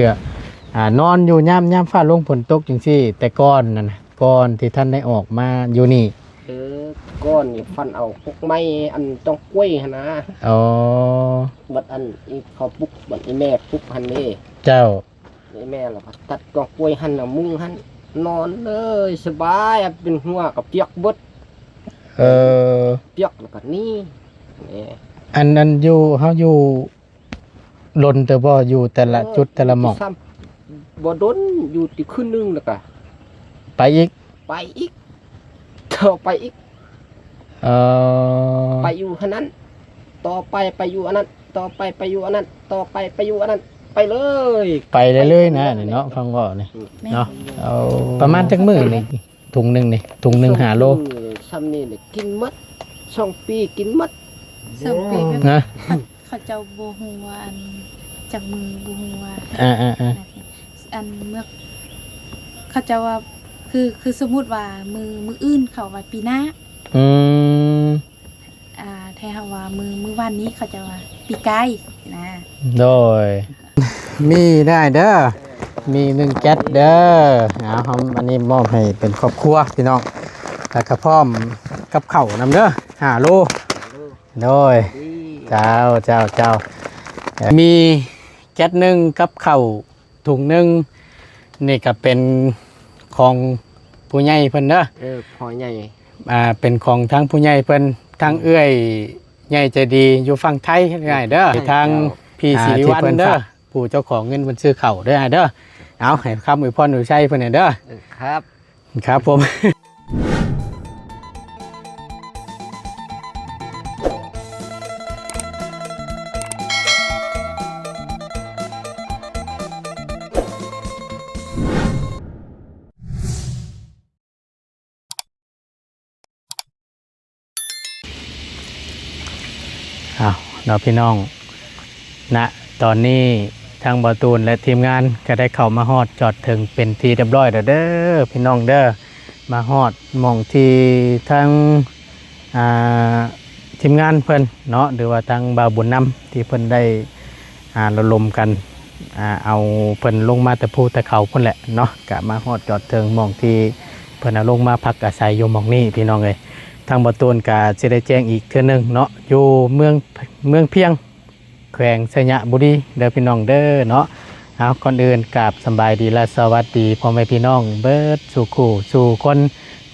ເພື່ອ ອ່າ ນອນຢູ່ຍາມ ຍາມຟ້າລົງຝົນຕົກຈັ່ງຊີ້ ແຕ່ກ່ອນນັ້ນນະ ກ່ອນທີ່ທ່ານໄດ້ອອກມາຢູ່ນີ້. ເອີ ກ່ອນນີ້ຝັນເອົາກົກໄມ້ອັນຕອງກ້ວຍຫັ້ນນະ. ອໍ ບັດອັນອີ່ເຂົາປຸກ ບັດອີ່ແມ່ປຸກຫັ້ນເດ້. ເຈົ້າ. ອີ່ແມ່ລະກໍຕັດຕອງກ້ວຍຫັ້ນນະ ມຸງຫັ້ນ ນອນເລີຍສະບາຍ ເປັນຫົວກໍປຽກເບິດ. ເອີ ປຽກແລ້ວກໍໜີ. ອັນ ອັນຢູ່ ເຮົາຢູ່ດົນເຕີບບໍ່ ຢູ່ແຕ່ລະຈຸດແຕ່ລະໝ່ອງ? ບໍ່ດົນ ຢູ່ຕິຄືນໜຶ່ງແລ້ວກະໄປອີກ ໄປອີກ ຕໍ່ໄປອີກ. ເອີ ໄປຢູ່ຫັ້ນນັ້ນ ຕໍ່ໄປໄປຢູ່ອັນນັ້ນ ຕໍ່ໄປໄປຢູ່ອັນນັ້ນ ຕໍ່ໄປໄປຢູ່ອັນນັ້ນ ໄປເລີຍ ໄປເລື້ອຍໆນະ ນີ້ເນາະ ຟັງເວົ້ານີ້ເນາະ. ເອົາ ປະມານຈັກມື້ນີ້ ຖົງໜຶ່ງນີ້ ຖົງໜຶ່ງຫ້າໂລ. ຊ່ຳນີ້ນີ້ກິນໝົດ ສອງປີກິນໝົດ ສອງປີ. ນະ ເຂົາເຈົ້າບໍ່ຮູ້ວ່າອັນຈັກມື້ ບໍ່ຮູ້ວ່າ ອ່າໆໆ ອັນເມື່ອ ເຂົາເຈົ້າວ່າ ຄື ຄືສົມມຸດວ່າມື້ ມື້ອື່ນ ເຂົາວ່າປີໜ້າ. ອືມ ອ່າ ແທ້ເຮົາວ່າມື້ ມື້ວານນີ້ ເຂົາເຈົ້າວ່າປີກາຍນະ. ໂດຍ ມີໄດ້ເດີ ມີໜຶ່ງແກັດເດີ. ເອົາ ເຮົາ ອັນນີ້ມອບໃຫ້ເປັນຄອບຄົວພີ່ນ້ອງ ແລ້ວກໍພ້ອມກັບເຂົ້ານຳເດີ ຫ້າໂລ. ໂດຍ ເຈົ້າ ເຈົ້າ ເຈົ້າ ມີແກັດໜຶ່ງກັບເຂົ້າຖົງໜຶ່ງ ນີ້ກໍເປັນຂອງຜູ້ໃຫຍ່ເພິ່ນເດີ. ເອີ ພໍ່ໃຫຍ່ ອ່າ ເປັນຂອງທາງຜູ້ໃຫຍ່ເພິ່ນ ທາງເອື້ອຍໃຫຍ່ໃຈດີຢູ່ຝັ່ງໄທເດີ ທາງພີ່ສີລິວັນເດີ ຜູ້ເຈົ້າຂອງເງິນເພິ່ນຊື້ເຂົ້າເດີອ້າຍເດີ. ເອົາ ໃຫ້ຄຳອວຍພອນອວຍໄຊເພິ່ນແດ່ເດີ. ເອີ ຄັບ ຄັບຜົມ. ເອົາເນາະພີ່ນ້ອງ ນະ ຕອນນີ້ທາງບ່າວຕູນ ແລະ ທີມງານກໍໄດ້ເຂົ້າມາຮອດຈອດເຖິງເປັນທີ່ຮຽບຮ້ອຍແລ້ວເດີພີ່ນ້ອງເດີ. ມາຮອດໝ່ອງທີ່ທາງ ອ່າ ທີມງານເພິ່ນເນາະ ຫຼືວ່າທາງບ່າວບຸນນຳ ທີ່ເພິ່ນໄດ້ ອ່າ ລະດົມກັນ ອ່າ ເອົາເພິ່ນລົງມາແຕ່ພູແຕ່ເຂົາພຸ້ນແຫຼະເນາະ. ກະມາຮອດຈອດເຖິງໝ່ອງທີ່ເພິ່ນເອົາລົງມາພັກອາໄສຢູ່ໝ່ອງນີ້ພີ່ນ້ອງເອີຍ. ທາງບ່າວຕູນກະຊິໄດ້ແຈ້ງອີກເທື່ອໜຶ່ງເນາະ ຢູ່ເມືອງ ເມືອງພຽງ ແຂວງໄຊຍະບູລີເດີພີ່ນ້ອງເດີເນາະ. ເອົາ ກ່ອນອື່ນກາບສະບາຍດີ ແລະ ສະຫວັດດີພໍ່ແມ່ພີ່ນ້ອງເບິດສູ່ຄູ່ສູ່ຄົນ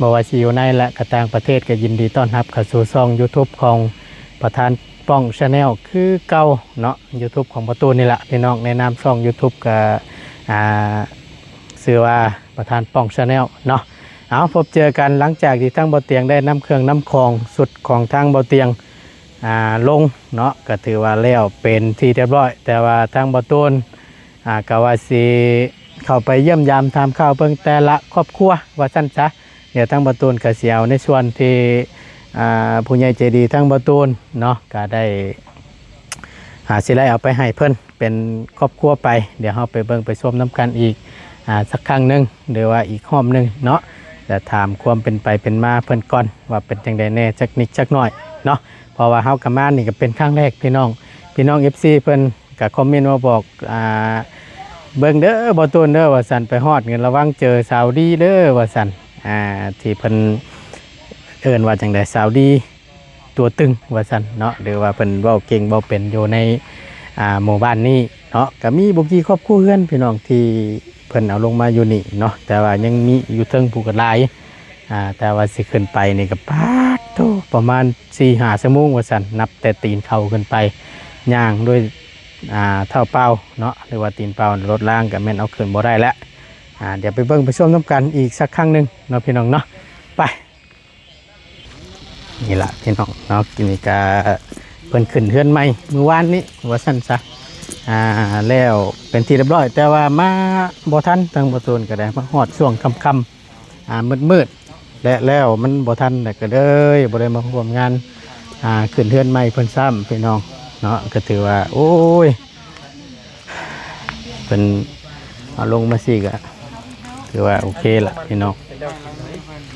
ບໍ່ວ່າຊິຢູ່ໃນ ແລະ ກະຕ່າງປະເທດ ກໍຍິນດີຕ້ອນຮັບເຂົ້າສູ່ຊ່ອງຢູທູບຂອງປະທານປ້ອງແຊນແນວຄືເກົ່າເນາະ. ຢູທູບຂອງປະຕູນນີ້ລະພີ່ນ້ອງ ໃນນາມຊ່ອງຢູທູບກະ ອ່າ ຊື່ວ່າປະທານປ້ອງແຊນແນວເນາະ. ເອົາ ພົບເຈີກັນຫຼັງຈາກທີ່ທາງບ່າວຕຽງໄດ້ນຳເຄື່ອງນຳຂອງ ຊຸດຂອງທາງບ່າວຕຽງ ອ່າ ລົງເນາະ ກະຖືວ່າແລ້ວເປັນທີ່ຮຽບຮ້ອຍ. ແຕ່ວ່າທາງບ່າວຕູນ ອ່າ ກະວ່າຊິເຂົ້າໄປຢ້ຽມຢາມຖາມຂ່າວເບິ່ງແຕ່ລະຄອບຄົວວ່າຊັ້ນຊະ. ດຽວທາງບ່າວຕູນກະຊິເອົາໃນສ່ວນທີ່ ອ່າ ຜູ້ໃຫຍ່ໃຈດີທາງບ່າວຕູນເນາະ ກະໄດ້ ອ່າ ຊິໄລ່ເອົາໄປໃຫ້ເພິ່ນເປັນຄອບຄົວໄປ. ດຽວເຮົາໄປເບິ່ງໄປຊົມນຳກັນອີກ ອ່າ ສັກຄັ້ງໜຶ່ງ ຫຼືວ່າອີກຮອບໜຶ່ງເນາະ ແລະ ຖາມຄວາມເປັນໄປເປັນມາເພິ່ນກ່ອນວ່າເປັນຈັ່ງໃດແດ່ ຈັກນິດຈັກໜ້ອຍເນາະ. ເພາະວ່າເຮົາກະມານີ້ກະເປັນຄັ້ງແລກພີ່ນ້ອງ. ພີ່ນ້ອງເອັຟຊີເພິ່ນ ກະຄອມເມັນມາບອກ ອ່າ ເບິ່ງເດີບ່າວຕູນເດີວ່າຊັ້ນ ໄປຮອດນີ້ລະວັງເຈີສາວດີເດີວ່າຊັ້ນ ອ່າ ທີ່ເພິ່ນເອີ້ນວ່າຈັ່ງໃດ ສາວດີຕົວຕຶງວ່າຊັ້ນເນາະ ຫຼືວ່າເພິ່ນເວົ້າເກັ່ງເວົ້າເປັນຢູ່ໃນ ອ່າ ໝູ່ບ້ານນີ້ເນາະ. ກະມີບໍ່ກີ່ຄອບຄົວເຮືອນພີ່ນ້ອງທີ່ເພິ່ນເອົາລົງມາຢູ່ນີ້ເນາະ ແຕ່ວ່າຍັງມີຢູ່ເທິງພຸ້ນກະຫຼາຍ. ອ່າ ແຕ່ວ່າຊິຂຶ້ນໄປນີ້ກະ ປາດໂທ້ ປະມານສີ່ຫ້າຊົ່ວໂມງວ່າຊັ້ນ ນັບແຕ່ຕີນເຂົາຂຶ້ນໄປ ຍ່າງດ້ວຍ ອ່າ ເທົ້າເປົ່າເນາະ ຫຼືວ່າຕີນເປົ່າ ລົດລາງກະແມ່ນເອົາຂຶ້ນບໍ່ໄດ້ແລ້ວ. ອ່າ ດຽວໄປເບິ່ງໄປຊົມນຳກັນອີກສັກຄັ້ງໜຶ່ງເນາະພີ່ນ້ອງເນາະ. ໄປ ນີ້ລະພີ່ນ້ອງເນາະ ນີ້ກະເພິ່ນຂຶ້ນເຮືອນໃໝ່ມື້ວານນີ້ວ່າຊັ້ນຊະ ອ່າ ແລ້ວເປັນທີ່ຮຽບຮ້ອຍ ແຕ່ວ່າມາບໍ່ທັນ ທາງບ່າວຕູນກະໄດ້ມາຮອດຊ່ວງຄ່ຳໆ ອ່າ ມືດໆ ແລະ ແລ້ວມັນບໍ່ທັນ ແລ້ວກໍເລີຍບໍ່ໄດ້ມາຮ່ວມງານ ອ່າ ຂຶ້ນເຮືອນໃໝ່ເພິ່ນຊ້ຳພີ່ນ້ອງເນາະ. ກໍຖືວ່າ ໂອ້ຍ ເພິ່ນເອົາລົງມາຊີ້ກໍຖືວ່າໂອເຄລະພີ່ນ້ອງ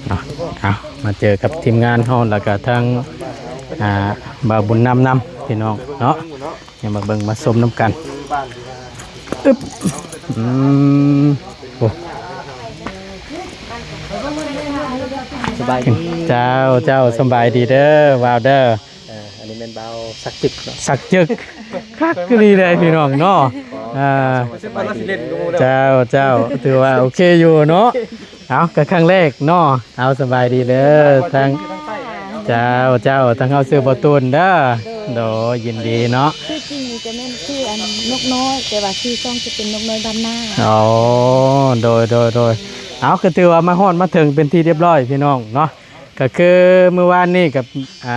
ເນາະ. ເອົາ ມາເຈີກັບທີມງານເຮົາ ແລ້ວກໍທາງ ອ່າ ບ່າວບຸນນຳນຳພີ່ນ້ອງເນາະ. ດຽວມາເບິ່ງມາຊົມນຳກັນ ອຶບ. ອືມ ໂອ້ ສະບາຍດີ ເຈົ້າ ເຈົ້າ ສະບາຍດີເດີ ບ່າວເດີ. ເອີ ອັນນີ້ແມ່ນບ່າວສັກຈຶກເນາະ ສັກຈຶກ ຄັກອີ່ຫຼີເລີຍພີ່ນ້ອງເນາະ. ອ່າ ເຈົ້າ ເຈົ້າ ຖືວ່າໂອເຄຢູ່ເນາະ. ເອົາ ກໍຄັ້ງແລກເນາະ. ເອົາ ສະບາຍດີເດີ ທັງ ເຈົ້າ ເຈົ້າ ທັງເຮົາຊື່ບໍ່ຕູນເດີ. ໂດຍ ຍິນດີເນາະ. ຊື່ຈິງນີ້ຈະແມ່ນຊື່ອັນນົກນ້ອຍ ແຕ່ວ່າຊື່ຊ່ອງຈະເປັນນົກນ້ອຍບ້ານນາ. ອໍ ໂດຍ ໂດຍ ໂດຍ. ເອົາ ກໍຖືວ່າມາຮອດມາເຖິງເປັນທີ່ຮຽບຮ້ອຍພີ່ນ້ອງເນາະ. ກໍຄືມື້ວານນີ້ກໍ ອ່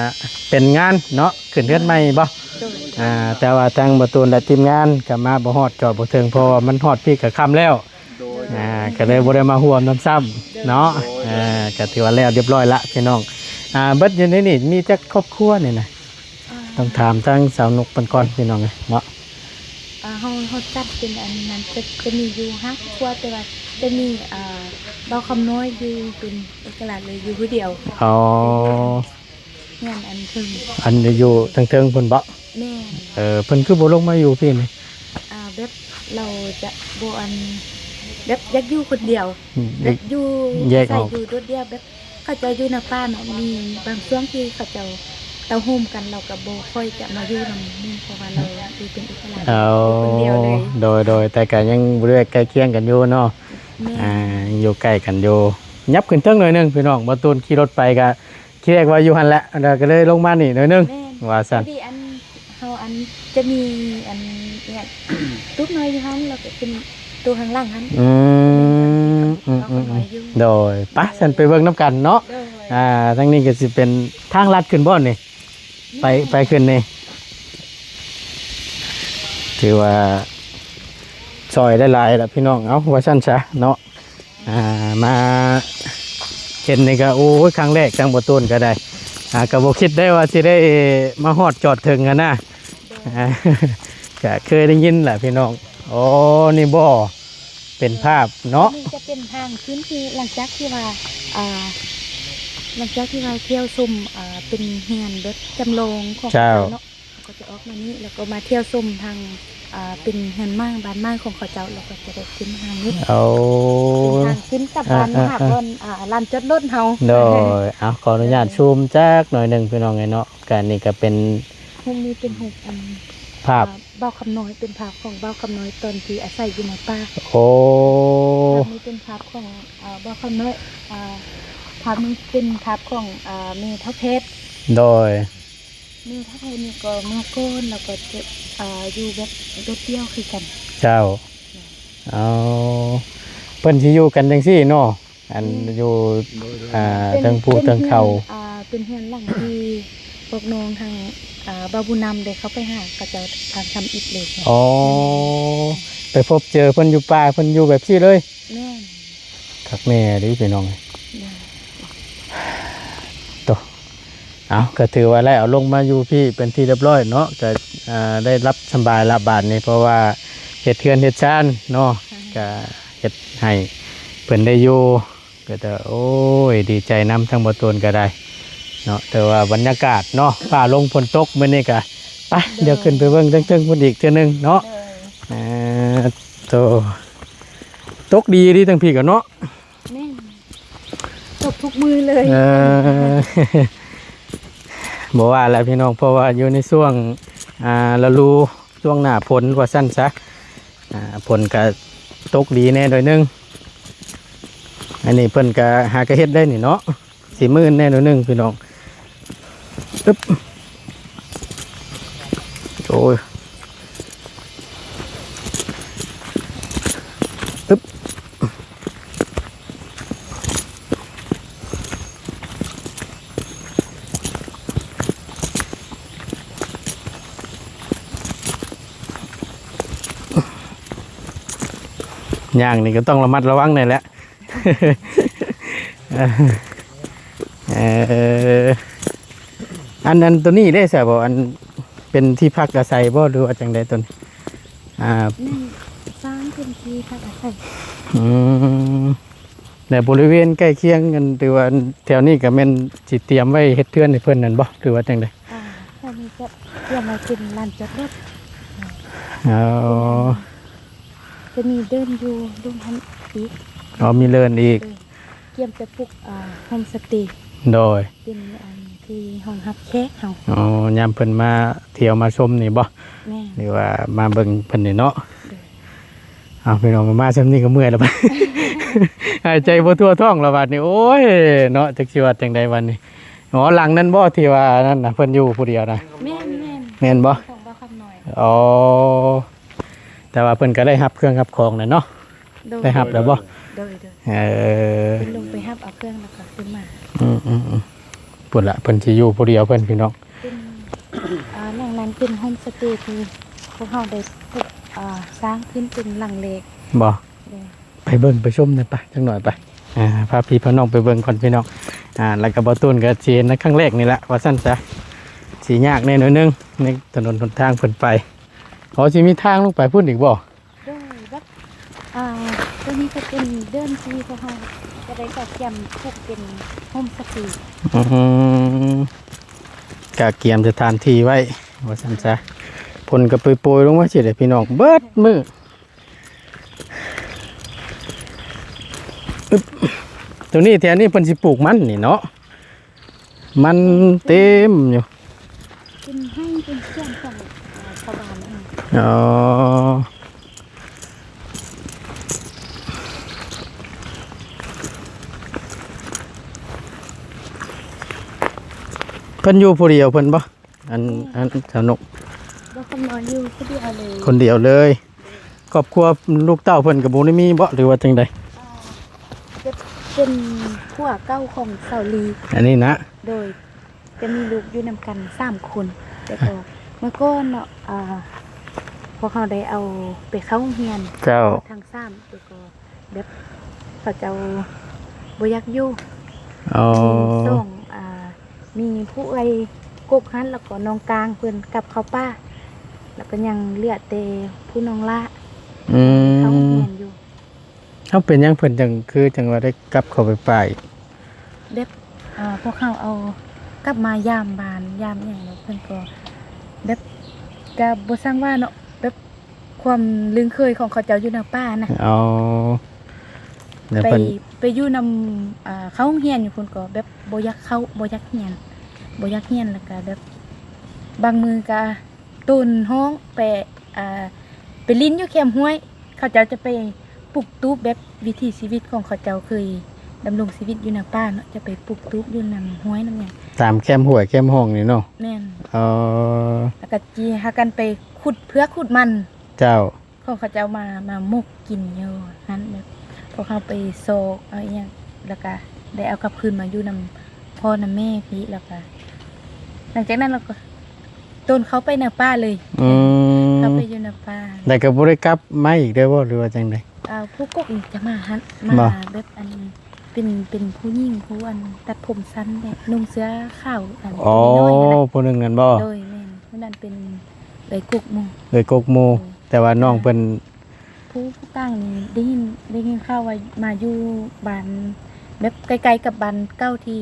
າ ເປັນງານເນາະ ຂຶ້ນເຮືອນໃໝ່ບໍ່? ໂດຍ ອ່າ ແຕ່ວ່າທາງບໍ່ຕູນ ແລະ ທີມງານກໍມາບໍ່ຮອດ ຈອດບໍ່ເຖິງ ເພາະວ່າມັນຮອດພີ້ກໍຄ່ຳແລ້ວ. ໂດຍ ອ່າ ກໍເລີຍບໍ່ໄດ້ມາຮ່ວມນຳຊ້ຳເນາະ. ໂດຍ ເອີ ກໍຖືວ່າແລ້ວຮຽບຮ້ອຍລະພີ່ນ້ອງ. ອ່າ ເບິດຢູ່ໃນນີ້ມີຈັກຄອບຄົວນີ້ນະ? ອ່າ ຕ້ອງຖາມທາງສາວນົກເພິ່ນກ່ອນພີ່ນ້ອງເອີຍເນາະ. ອ່າ ເຮົາ ເຮົາຈັດເປັນອັນນັ້ນ ຈະ ຈະມີຢູ່ຫ້າຄອບຄົວ ແຕ່ວ່າຈະມີ ອ່າ ບ່າວຄຳນ້ອຍຢູ່ເປັນເອກະລາດເລີຍ ຢູ່ຜູ້ດຽວ. ອໍ ເຮືອນອັນເທິງ ອັນຢູ່ເທິງໆພຸ້ນບໍ? ແມ່ນ. ເອີ ເພິ່ນຄືບໍ່ລົງມາຢູ່ພີ້ນີ້? ອ່າ ແບບລາວຈະບໍ່ອັນ ແບບຢາກຢູ່ຄົນດຽວ ອືມ ແບບຢູ່ ແຍກອອກ ໃສ່ຢູ່ໂດດດຽວ ແບບເຂົາເຈົ້າຢູ່ນຳປ້າເນາະ. ມີບາງຊ່ວງທີ່ເຂົາເຈົ້າເຕົ້າໂຮມກັນ ລາວກໍບໍ່ຄ່ອຍຈະມາຢູ່ນຳໝູ່ ເພາະວ່າລາວຢູ່ເປັນອິດສະຫຼະ ເອົາ ຢູ່ຄົນດຽວເລີຍ. ໂດຍ ໂດຍ ແຕ່ກໍຍັງບໍລິເວນໃກ້ຄຽງກັນຢູ່ເນາະ. ແມ່ນ. ອ່າ ຍັງຢູ່ໃກ້ກັນຢູ່. ຫຍັບຂຶ້ນເທິງໜ້ອຍໜຶ່ງພີ່ນ້ອງ ບ່າວຕູນຂີ່ລົດໄປກໍ ທີແລກວ່າຢູ່ຫັ້ນແຫຼະ ແລ້ວກໍເລີຍລົງມານີ້ໜ້ອຍໜຶ່ງ ແມ່ນ ວ່າຊັ້ນ. ພໍດີອັນ ເຮົາອັນຈະມີອັນ ອີຫຍັງ ຕູບນ້ອຍຢູ່ຫັ້ນ ແລ້ວກໍເປັນຕູ້ຂ້າງຫຼັງຫັ້ນ. ອືມ ອືມ ອືມ ໂດຍ ໄປ ຊັ້ນໄປເບິ່ງນຳກັນເນາະ. ໂດຍ ອ່າ ທາງນີ້ກໍຊິເປັນທາງລັດຂຶ້ນບໍ່ນີ້? ໄປ ໄປຂຶ້ນນີ້ ຖືວ່າຊ່ອຍໄດ້ຫຼາຍລະພີ່ນ້ອງ. ເອົາ ວ່າຊັ້ນຊະເນາະ. ອ່າ ມາເຫັນນີ້ກໍ ໂອ້ຍ ຄັ້ງແລກ ທາງບໍ່ຕູນກໍໄດ້ ອ່າ ກໍບໍ່ຄິດໄດ້ວ່າຊິໄດ້ມາຮອດຈອດເຖິງຫັ້ນນະ. ໂດຍ ອ່າ ກໍເຄີຍໄດ້ຍິນແຫຼະພີ່ນ້ອງ. ໂອ້ ນີ້ບໍ່ເປັນພາບເນາະ. ນີ້ຈະເປັນທາງຂຶ້ນ ທີ່ຫຼັງຈາກທີ່ວ່າ ອ່າ ຫຼັງຈາກທີ່ວ່າທ່ຽວຊົມ ອ່າ ເປັນເຮືອນແບບຈຳລອງຂອງເຈົ້າ ເຈົ້າເນາະ. ກໍຈະອອກມານີ້ ແລ້ວກໍມາທ່ຽວຊົມທາງ ອ່າ ເປັນເຮືອນໝ່າງບ້ານໝ່າງຂອງເຂົາເຈົ້າ ແລ້ວກໍຈະໄດ້ຂຶ້ນທາງນີ້. ໂອ້ ເປັນທາງຂຶ້ນກັບບ້ານ ອ່າ ຫາ ອ່າ ບ່ອນ ອ່າ ລານຈອດລົດເຮົາ. ໂດຍ ເອົາ ຂໍອະນຸຍາດຊູມຈັກໜ້ອຍໜຶ່ງພີ່ນ້ອງເອີຍເນາະ. ກະນີ້ກໍເປັນ ຮູບນີ້ເປັນຮູບອັນ ພາບ ອ່າ ບ່າວຄຳນ້ອຍ ເປັນພາບຂອງບ່າວຄຳນ້ອຍຕອນທີ່ອາໄສຢູ່ໃນປ່າ. ໂອ້ ພາບນີ້ເປັນພາບຂອງ ອ່າ ບ່າວຄຳນ້ອຍ ອ່າ ພາບນີ້ເປັນພາບຂອງ ອ່າ ແມ່ເຖົ້າແພດ. ໂດຍ ແມ່ເຖົ້າແພດນີ້ກໍເມື່ອກ່ອນລາວກໍຈະ ອ່າ ຢູ່ແບບໂດດດ່ຽວຄືກັນ. ເຈົ້າ ເອົາ ເພິ່ນຊິຢູ່ກັນຈັ່ງຊີ້ເນາະ ອັນ ອືມ ຢູ່ ໂດຍ ໂດຍ ອ່າ ເທິງພູເທິງເຂົາ. ອ່າ ເປັນເຮືອນຫຼັງທີ່ພວກນ້ອງທາງ ອ່າ ບ່າວບຸນນຳໄດ້ເຂົ້າໄປຫາເຂົາເຈົ້າທາງທຳອິດເລີຍ. ອໍ ໄປພົບເຈີເພິ່ນຢູ່ປ່າ ເພິ່ນຢູ່ແບບຊີ້ເລີຍ. ແມ່ນ. ຄັກແນ່ເດ້ພີ່ນ້ອງ. ໂຕ ເອົາ ກໍຖືວ່າໄດ້ເອົາລົງມາຢູ່ພີ້ເປັນທີ່ຮຽບຮ້ອຍເນາະ ກໍ ອ່າ ໄດ້ຫຼັບສະບາຍລະບາດນີ້ ເພາະວ່າເຮັດເຮືອນເຮັດຊານເນາະ ກໍເຮັດໃຫ້ເພິ່ນໄດ້ຢູ່ ກໍຈະ ໂອ້ຍ ດີໃຈນຳທາງບໍ່ຕູນກໍໄດ້ເນາະ. ແຕ່ວ່າບັນຍາກາດເນາະ ຟ້າລົງຝົນຕົກມື້ນີ້ກໍ ໄປ ດຽວຂຶ້ນໄປເບິ່ງເທິງໆພຸ້ນອີກເທື່ອໜຶ່ງເນາະ. ໂດຍ ເອີ ໂຕ ຕົກດີດີທາງພີ້ກໍເນາະ. ແມ່ນ ຕົກທຸກມື້ເລີຍ. ເອີ ບໍ່ວ່າແຫຼະພີ່ນ້ອງ ເພາະວ່າຢູ່ໃນຊ່ວງ ອ່າ ລະດູ ຊ່ວງໜ້າຝົນວ່າຊັ້ນຊະ ອ່າ ຝົນກະຕົກດີແດ່ໜ້ອຍໜຶ່ງ. ອັນນີ້ເພິ່ນກະຫາກະເຮັດໄດ້ນີ້ເນາະ. ຊິມື່ນແດ່ໜ້ອຍໜຶ່ງພີ່ນ້ອງ. ອຶບ ໂອ້ຍ ອຶບ ຍ່າງນີ້ກໍຕ້ອງລະມັດລະວັງແດ່ແຫຼະ. ເອີ ອັນ ອັນໂຕນີ້ເດ້ຊະບໍ່? ອັນເປັນທີ່ພັກອາໄສບໍ່ ຫຼືວ່າຈັ່ງໃດໂຕນີ້? ອ່າ ແມ່ນ ສ້າງເປັນທີ່ພັກອາໄສ. ອືມ ແລະ ບໍລິເວນໃກ້ຄຽງກັນ ຫຼືວ່າແຖວນີ້ກໍແມ່ນຊິຕຽມໄວ້ເຮັດເຮືອນໃຫ້ເພິ່ນນັ້ນບໍ່ ຫຼືວ່າຈັ່ງໃດ? ອ່າ ແຖວນີ້ຈະຕຽມໄວ້ເປັນລານຈອດລົດ. ອໍ. ເປັນອັນ ຈະມີເດີ່ນຢູ່ລຸ່ມຫັ້ນອີກ. ອໍ ມີເດີ່ນອີກ. ໂດຍ ກຽມຈະປຸກ ອ່າ ໂຮມສະເຕ. ໂດຍ ເປັນອັນທີ່ຮອງຮັບແຂກເຮົາ. ອໍ ຍາມເພິ່ນມາທ່ຽວມາຊົມນີ້ບໍ່? ແມ່ນ ຫຼືວ່າມາເບິ່ງເພິ່ນນີ້ເນາະ. ໂດຍ ເອົາ ພີ່ນ້ອງ ມາຊ່ຳນີ້ກໍເມື່ອຍແລ້ວ ຫາຍໃຈບໍ່ທົ່ວທ້ອງແລ້ວບາດນີ້. ໂອ້ຍ ເນາະ ຈັກຊິວ່າຈັ່ງໃດບາດນີ້. ອໍ ຫຼັງນັ້ນບໍ່ທີ່ວ່ານັ້ນນະ ເພິ່ນຢູ່ຜູ້ດຽວນະ? ແມ່ນໆ ແມ່ນບໍ່? ຂອງບ່າວຄຳນ້ອຍ. ອໍ ແຕ່ວ່າເພິ່ນກໍໄດ້ຮັບເຄື່ອງຮັບຂອງແລ້ວເນາະ? ໂດຍ ໄດ້ຮັບແລ້ວບໍ່? ໂດຍໆ ເອີ ເພິ່ນລົງໄປຮັບເອົາເຄື່ອງແລ້ວກໍຂຶ້ນມາ. ອືມໆໆ ພຸ້ນລະ ເພິ່ນຊິຢູ່ຜູ້ດຽວເພິ່ນ ພີ່ນ້ອງ. ເປັນ ອ່າ ຫຼັງນັ້ນເປັນໂຮມສະເຕທີ່ພວກເຮົາໄດ້ ອ່າ ສ້າງຂຶ້ນເປັນຫຼັງແລກ. ບໍ່? ໂດຍ ໄປເບິ່ງໄປຊົມແດ່ປະ ຈັກໜ້ອຍປະ. ອ່າ ພາພີ່ພານ້ອງໄປເບິ່ງກ່ອນ ພີ່ນ້ອງ. ອ່າ ແລ້ວກໍບ່າວຕູນກໍຊິເຫັນໃນຄັ້ງແລກນີ້ລະ ວ່າຊັ້ນຊະ ຊິຍາກແດ່ໜ້ອຍໜຶ່ງ ໃນຖະໜົນຫົນທາງເພິ່ນໄປ. ອໍ ຊິມີທາງລົງໄປພຸ້ນອີກບໍ່? ໂດຍ ແບບ ອ່າ ຕົວນີ້ກໍເປັນເດີ່ນທີ່ພວກເຮົາຈະໄດ້ກະກຽມປຸກເປັນໂຮມສະເຕ. ອືມ ກະກຽມສະຖານທີ່ໄວ້ ວ່າຊັ້ນຊະ. ຝົນກໍໂປຍໆລົງມາຊີ້ແຫຼະ ພີ່ນ້ອງ ເບິດມື້. ອຶບ ຕົວນີ້ ແຖວນີ້ເພິ່ນຊິປູກມັນນີ້ເນາະ. ມັນເຕັມຢູ່ ເປັນໄຮ່ເປັນສວນຂອງ ເອີ ຊາວບ້ານເອງ. ອໍ ເພິ່ນຢູ່ຜູ້ດຽວເພິ່ນບໍ່? ອັນ ອັນສາວນົກ ບໍ່ ຄຳນ້ອຍຢູ່ຄົນດຽວເລີຍ. ຄົນດຽວເລີຍ. ຄອບຄົວລູກເຕົ້າເພິ່ນກໍບໍ່ໄດ້ມີບໍ່ ຫຼືວ່າຈັ່ງໃດ? ອ່າ ເປັນ ເປັນຜົວເກົ່າຂອງສາວລີ ອັນນີ້ນະ. ໂດຍ ຈະມີລູກຢູ່ນຳກັນສາມຄົນ ແຕ່ກໍເມື່ອກ່ອນເນາະ ອ່າ ພວກເຮົາໄດ້ເອົາໄປເຂົ້າໂຮງຮຽນ. ເຈົ້າ ທັງສາມ ແຕ່ກໍ ແບບເຂົາເຈົ້າບໍ່ຢາກຢູ່. ອໍ ມີສອງ ອ່າ ມີຜູ້ເອື້ອຍກົກຫັ້ນ ແລ້ວກໍນ້ອງກາງເພິ່ນກັບເຂົ້າປ່າ ແລ້ວກໍຍັງເຫຼືອແຕ່ຜູ້ນ້ອງຫຼ້າ ອືມ ເຂົ້າໂຮງຮຽນຢູ່. ເອົາ ເປັນຫຍັງເພິ່ນຈັ່ງ ຄືຈັ່ງວ່າໄດ້ກັບເຂົ້າໄປປ່າອີກ? ແບບ ອ່າ ພວກເຮົາເອົາກັບມາຢາມບ້ານຢາມຫຍັງ ແລ້ວເພິ່ນກໍແບບ ກໍບໍ່ຊ່າງວ່າເນາະ ແບບ ຄວາມລຶ້ງເຄີຍຂອງເຂົາເຈົ້າຢູ່ນຳປ່ານະ. ອໍ ແລ້ວ ໄປ ເພິ່ນ ໄປຢູ່ນຳ ອ່າ ເຂົ້າໂຮງຮຽນຢູ່ພຸ້ນກໍແບບບໍ່ຢາກເຂົ້າ ບໍ່ຢາກຮຽນ ບໍ່ຢາກຮຽນ ແລ້ວກໍແບບບາງມື້ກໍໂຕນຮ້ອງໄປ ອ່າ ໄປຫຼິ້ນຢູ່ແຄມຫ້ວຍ. ເຂົາເຈົ້າຈະໄປປຸກຕູບແບບວິຖີຊີວິດຂອງເຂົາເຈົ້າເຄີຍດຳລົງຊີວິດຢູ່ນຳປ່າເນາະ ຈະໄປປຸກຕູບຢູ່ນຳຫ້ວຍນຳຫຍັງ ຕາມແຄມຫ້ວຍແຄມຮ່ອງນີ້ເນາະ. ແມ່ນ. ອໍ ແລ້ວກໍຊິພາກັນໄປຂຸດເຜືອກຂຸດມັນ. ເຈົ້າ. ຂອງເຂົາເຈົ້າມາ ມາໝົກກິນຢູ່ຫັ້ນ ແບບພວກເຮົາໄປຊອກເອົາອີ່ຫຍັງ ແລ້ວກະໄດ້ເອົາກັບຄືນມາຢູ່ນຳພໍ່ນຳແມ່ພີ້ ແລ້ວກະຫຼັງຈາກນັ້ນລາວກໍໂຕນເຂົ້າໄປໃນປ່າເລີຍ. ອືມ ເຂົ້າໄປຢູ່ໃນປ່າ ແລ້ວກໍບໍ່ໄດ້ກັບມາອີກເດີບໍ່ ຫຼືວ່າຈັ່ງໃດ? ອ່າ ຜູ້ກົກນີ້ຈະມາຫັ້ນ ມາແບບອັນ ເປັນ ເປັນຜູ້ຍິງ ຜູ້ອັນຕັດຜົມສັ້ນແບບນຸ່ງເສື້ອຂາວ ອັນ ອໍ ຜູ້ນ້ອຍໆຫັ້ນນະ ຜູ້ໜຶ່ງນັ້ນບໍ່? ໂດຍ ແມ່ນ ຜູ້ນັ້ນເປັນເອື້ອຍກົກໝູ່ ເອື້ອຍກົກໝູ່. ໂດຍ ແຕ່ວ່ານ້ອງເພິ່ນ ຜູ້ ຜູ້ຕ່າງນີ້ໄດ້ຍິນ ໄດ້ຍິນຂ່າວວ່າມາຢູ່ບ້ານແບບໃກ້ໆກັບບ້ານເກົ່າທີ່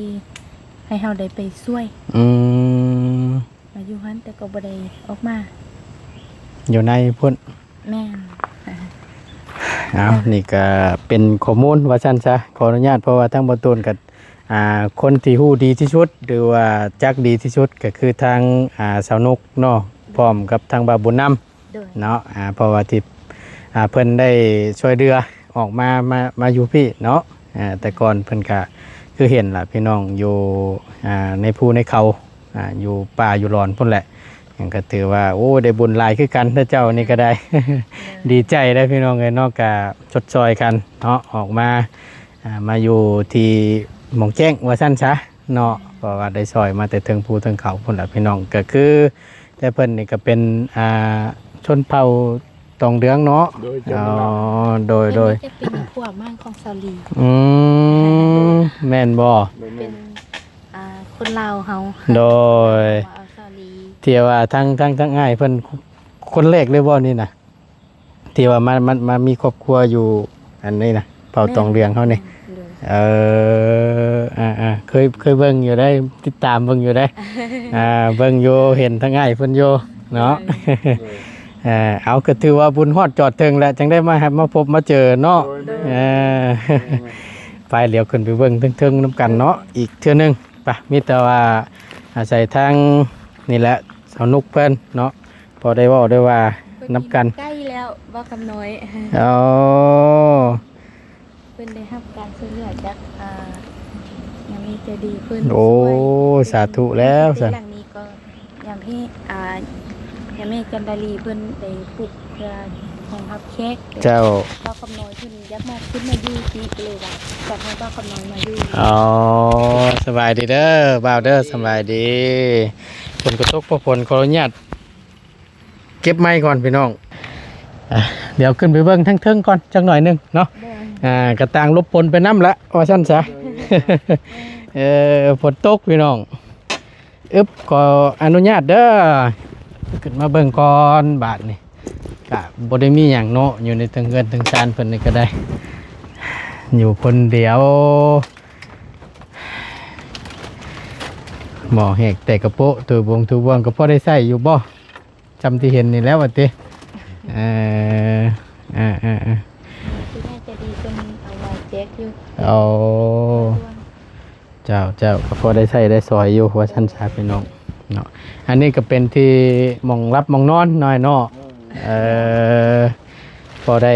ໃຫ້ເຮົາໄດ້ໄປຊ່ວຍ. ອືມ ມາຢູ່ຫັ້ນ ແຕ່ກໍບໍ່ໄດ້ອອກມາ ຢູ່ໃນພຸ້ນ. ແມ່ນ. ເອົາ ນີ້ກະເປັນຂໍ້ມູນວ່າຊັ້ນຊະ ຂໍອະນຸຍາດ ເພາະວ່າທາງບ່າວຕູນກະ ອ່າ ຄົນທີ່ຮູ້ດີທີ່ສຸດ ຫຼືວ່າຈັກດີທີ່ສຸດ ກໍຄືທາງ ອ່າ ສາວນົກເນາະ ພ້ອມກັບທາງບ່າວບຸນນຳ. ໂດຍ ເນາະ ອ່າ ເພາະວ່າທີ່ ອ່າ ເພິ່ນໄດ້ຊ່ວຍເຫຼືອອອກມາ ມາ ມາຢູ່ພີ້ເນາະ. ອ່າ ແຕ່ກ່ອນເພິ່ນກະຄືເຫັນລະ ພີ່ນ້ອງ ຢູ່ ອ່າ ໃນພູໃນເຂົາ ອ່າ ຢູ່ປ່າຢູ່ລອນພຸ້ນແຫຼະ ຫຍັງກໍຖືວ່າ ໂອ້ ໄດ້ບຸນຫຼາຍຄືກັນເດີເຈົ້ານີ້ກໍໄດ້. ໂດຍ ດີໃຈໄດ໋ ພີ່ນ້ອງເອີຍເນາະ ກະຊົດຊ່ອຍກັນເນາະ ອອກມາ ອ່າ ມາຢູ່ທີ່ໝ້ອງແຈ້ງວ່າຊັ້ນຊະເນາະ ເພາະວ່າໄດ້ຊ່ອຍມາແຕ່ເທິງພູເທິງເຂົາພຸ້ນລະ ພີ່ນ້ອງ. ກໍຄື ແຕ່ເພິ່ນນີ້ກໍເປັນ ອ່າ ຊົນເຜົ່າຕອງເດືອງເນາະ. ໂດຍ ອໍ ໂດຍ ໂດຍ ຈະເປັນຜົວໃໝ່ຂອງສາວລີ. ອືມ ແມ່ນບໍ່? ໂດຍ ແມ່ນ ເປັນ ອ່າ ຄົນລາວເຮົາ. ໂດຍ ເອົາສາວລີ ທີ່ວ່າທັງ ທັງ ທັງອ້າຍເພິ່ນຄົນແລກເລີຍບໍ່ນີ້ນະ? ທີ່ວ່າມາ ມາ ມາມີຄອບຄົວຢູ່ອັນນີ້ນະ ເຜົ່າຕອງເດືອງເຮົານີ້. ແມ່ນ. ເອີ ອ່າໆ ເຄີຍ ເຄີຍເບິ່ງຢູ່ໄດ໋ ຕິດຕາມເບິ່ງຢູ່ໄດ໋. ອ່າ ເບິ່ງຢູ່ ເຫັນທາງອ້າຍເພິ່ນຢູ່ເນາະ. ໂດຍ. ເອີ ເອົາ ກໍຖືວ່າບຸນຮອດຈອດເຖິງແຫຼະ ຈັ່ງໄດ້ມາຮັບມາພົບມາເຈີເນາະ. ໂດຍ ເອີ ແມ່ນ ໄປ ດຽວຂຶ້ນໄປເບິ່ງເທິງໆນຳກັນເນາະ ອີກເທື່ອໜຶ່ງ. ໄປ ມີແຕ່ວ່າອາໄສທາງນີ້ແຫຼະ ສາວນຸກເພິ່ນເນາະ ພໍໄດ້ເວົ້າໄດ້ວ່ານຳກັນ. ເພິ່ນຢູ່ໃກ້ແລ້ວ ບ່າວຄຳນ້ອຍ. ອໍ ເພິ່ນໄດ້ຮັບການຊ່ວຍເຫຼືອຈາກ ອ່າ ຍາເມໃຈດີເພິ່ນ. ໂອ້ ຊ່ວຍ ສາທຸແລ້ວຊັ້ນ. ຫຼັງນີ້ກໍຍາເມ ອ່າ ຍາເມຈັນດາລີເພິ່ນໄດ້ປຸກເພື່ອຮອງຮັບແຂກ. ເຈົ້າ ບ່າວຄຳນ້ອຍເພິ່ນຢາກມາຂຶ້ນມາຢູ່ທີ່ ກໍເລີຍວ່າຢາກໃຫ້ບ່າວຄຳນ້ອຍມາຢູ່. ອໍ ສະບາຍດີເດີບ່າວເດີ. ສະບາຍດີ. ຝົນກໍຕົກ ພໍຝົນຂໍອະນຸຍາດ ເກັບໄມກ່ອນພີ່ນ້ອງ. ອ່າ ດຽວຂຶ້ນໄປເບິ່ງທາງເທິງກ່ອນຈັກໜ້ອຍໜຶ່ງເນາະ. ໂດຍ ອ່າ ກະຕ່າງຫຼົບຝົນໄປນຳລະ ວ່າຊັ້ນຊະ. ໂດຍ ເອີ ຝົນຕົກພີ່ນ້ອງ. ອຶບ ຂໍອະນຸຍາດເດີ ຂຶ້ນມາເບິ່ງກ່ອນບາດນີ້. ກະບໍ່ໄດ້ມີຫຍັງເນາະ ຢູ່ໃນເທິງເຮືອນເທິງຊານເພິ່ນນີ້ກໍໄດ້ ຢູ່ຄົນດຽວ. ໝໍ້ແຫກແຕ່ກະໂປະ ຖູບົງຖູບ່ວງ ກໍພໍໄດ້ໃຊ້ຢູ່ບໍ່? ຊ່ຳທີ່ເຫັນນີ້ແຫຼະວ່າຕິ. ເອີ ເອີ ເອີ ເອີ ຜູ້ໃຫຍ່ໃຈດີເພິ່ນເອົາມາແຈກຢູ່. ອໍ ເຈົ້າ ເຈົ້າ ກໍພໍໄດ້ໃຊ້ໄດ້ສອຍຢູ່ ວ່າຊັ້ນຊະພີ່ນ້ອງເນາະ. ອັນນີ້ກໍເປັນທີ່ໝ່ອງຫຼັບໝ່ອງນອນໜ້ອຍເນາະ. ເອີ ພໍໄດ້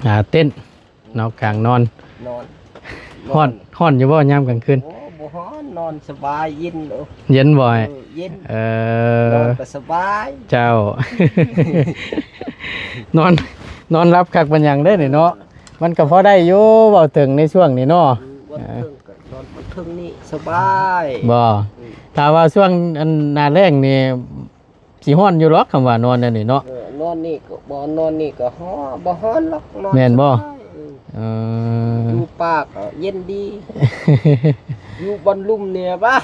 ອ່າ ເຕັ້ນ ເນາະ ກາງນອນ ນອນ. ຮ້ອນ ນອນ ຮ້ອນຢູ່ບໍ່ຍາມກາງຄືນ? ໂອ້ ບໍ່ຮ້ອນ ນອນສະບາຍ ເຢັນ. ໂອ້ ເຢັນບໍ່? ເອີ ເຢັນ. ເອີ ນອນກໍສະບາຍ. ເຈົ້າ ນອນ ນອນຫຼັບຄັກປານຫຍັງເດ້ນີ້ເນາະ. ເອີ ມັນກໍພໍໄດ້ຢູ່ ເວົ້າເຖິງໃນຊ່ວງນີ້ເນາະ. ອືມ ເອີ ເຖິງກໍນອນເທິງນີ້ສະບາຍ. ບໍ່ ອືມ ຖ້າວ່າຊ່ວງອັນໜ້າແລ້ງນີ້ ຊິຮ້ອນຢູ່ດອກ ຄຳວ່ານອນແນວນີ້ເນາະ. ເອີ ນອນນີ້ກໍບໍ່ ນອນນີ້ກໍຮ້ອນ ບໍ່ຮ້ອນດອກ ນອນ. ແມ່ນບໍ່? ສະບາຍ. ເອີ ເອີ ຢູ່ປ່າກໍເຢັນດີ ຢູ່ບ່ອນລຸ່ມນີ້ຫວາ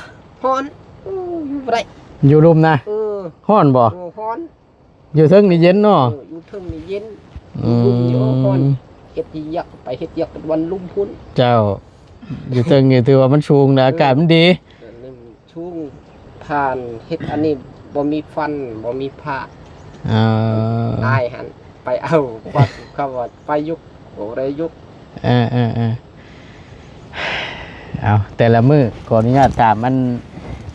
ຮ້ອນ. ເອີ ຢູ່ບໍ່ໄດ້ ຢູ່ລຸ່ມນະ. ເອີ ຮ້ອນບໍ່? ເອີ ຮ້ອນ. ຢູ່ເທິງນີ້ເຢັນເນາະ. ເອີ ຢູ່ເທິງນີ້ເຢັນ. ອືມ ຢູ່ລຸ່ມນີ້ ໂອ້ ຮ້ອນ. ເຮັດຫຍັງໄປເຮັດຫຍັງກັນບ່ອນລຸ່ມພຸ້ນ. ເຈົ້າ ຢູ່ເທິງນີ້ຖືວ່າມັນສູງນະ ເອີ ອາກາດມັນດີ. ເອີ ສູງ ຜ່ານເຮັດອັນນີ້ບໍ່ມີຟັນ ບໍ່ມີພະ. ເອີ ອ້າຍຫັ້ນໄປເອົາວັດ ເຂົາວ່າໄປຢູ່ ບໍ່ໄດ້ຢູ່. ເອີໆໆ ເອົາ ແຕ່ລະມື້ ຂໍອະນຸຍາດຖາມ ອັນ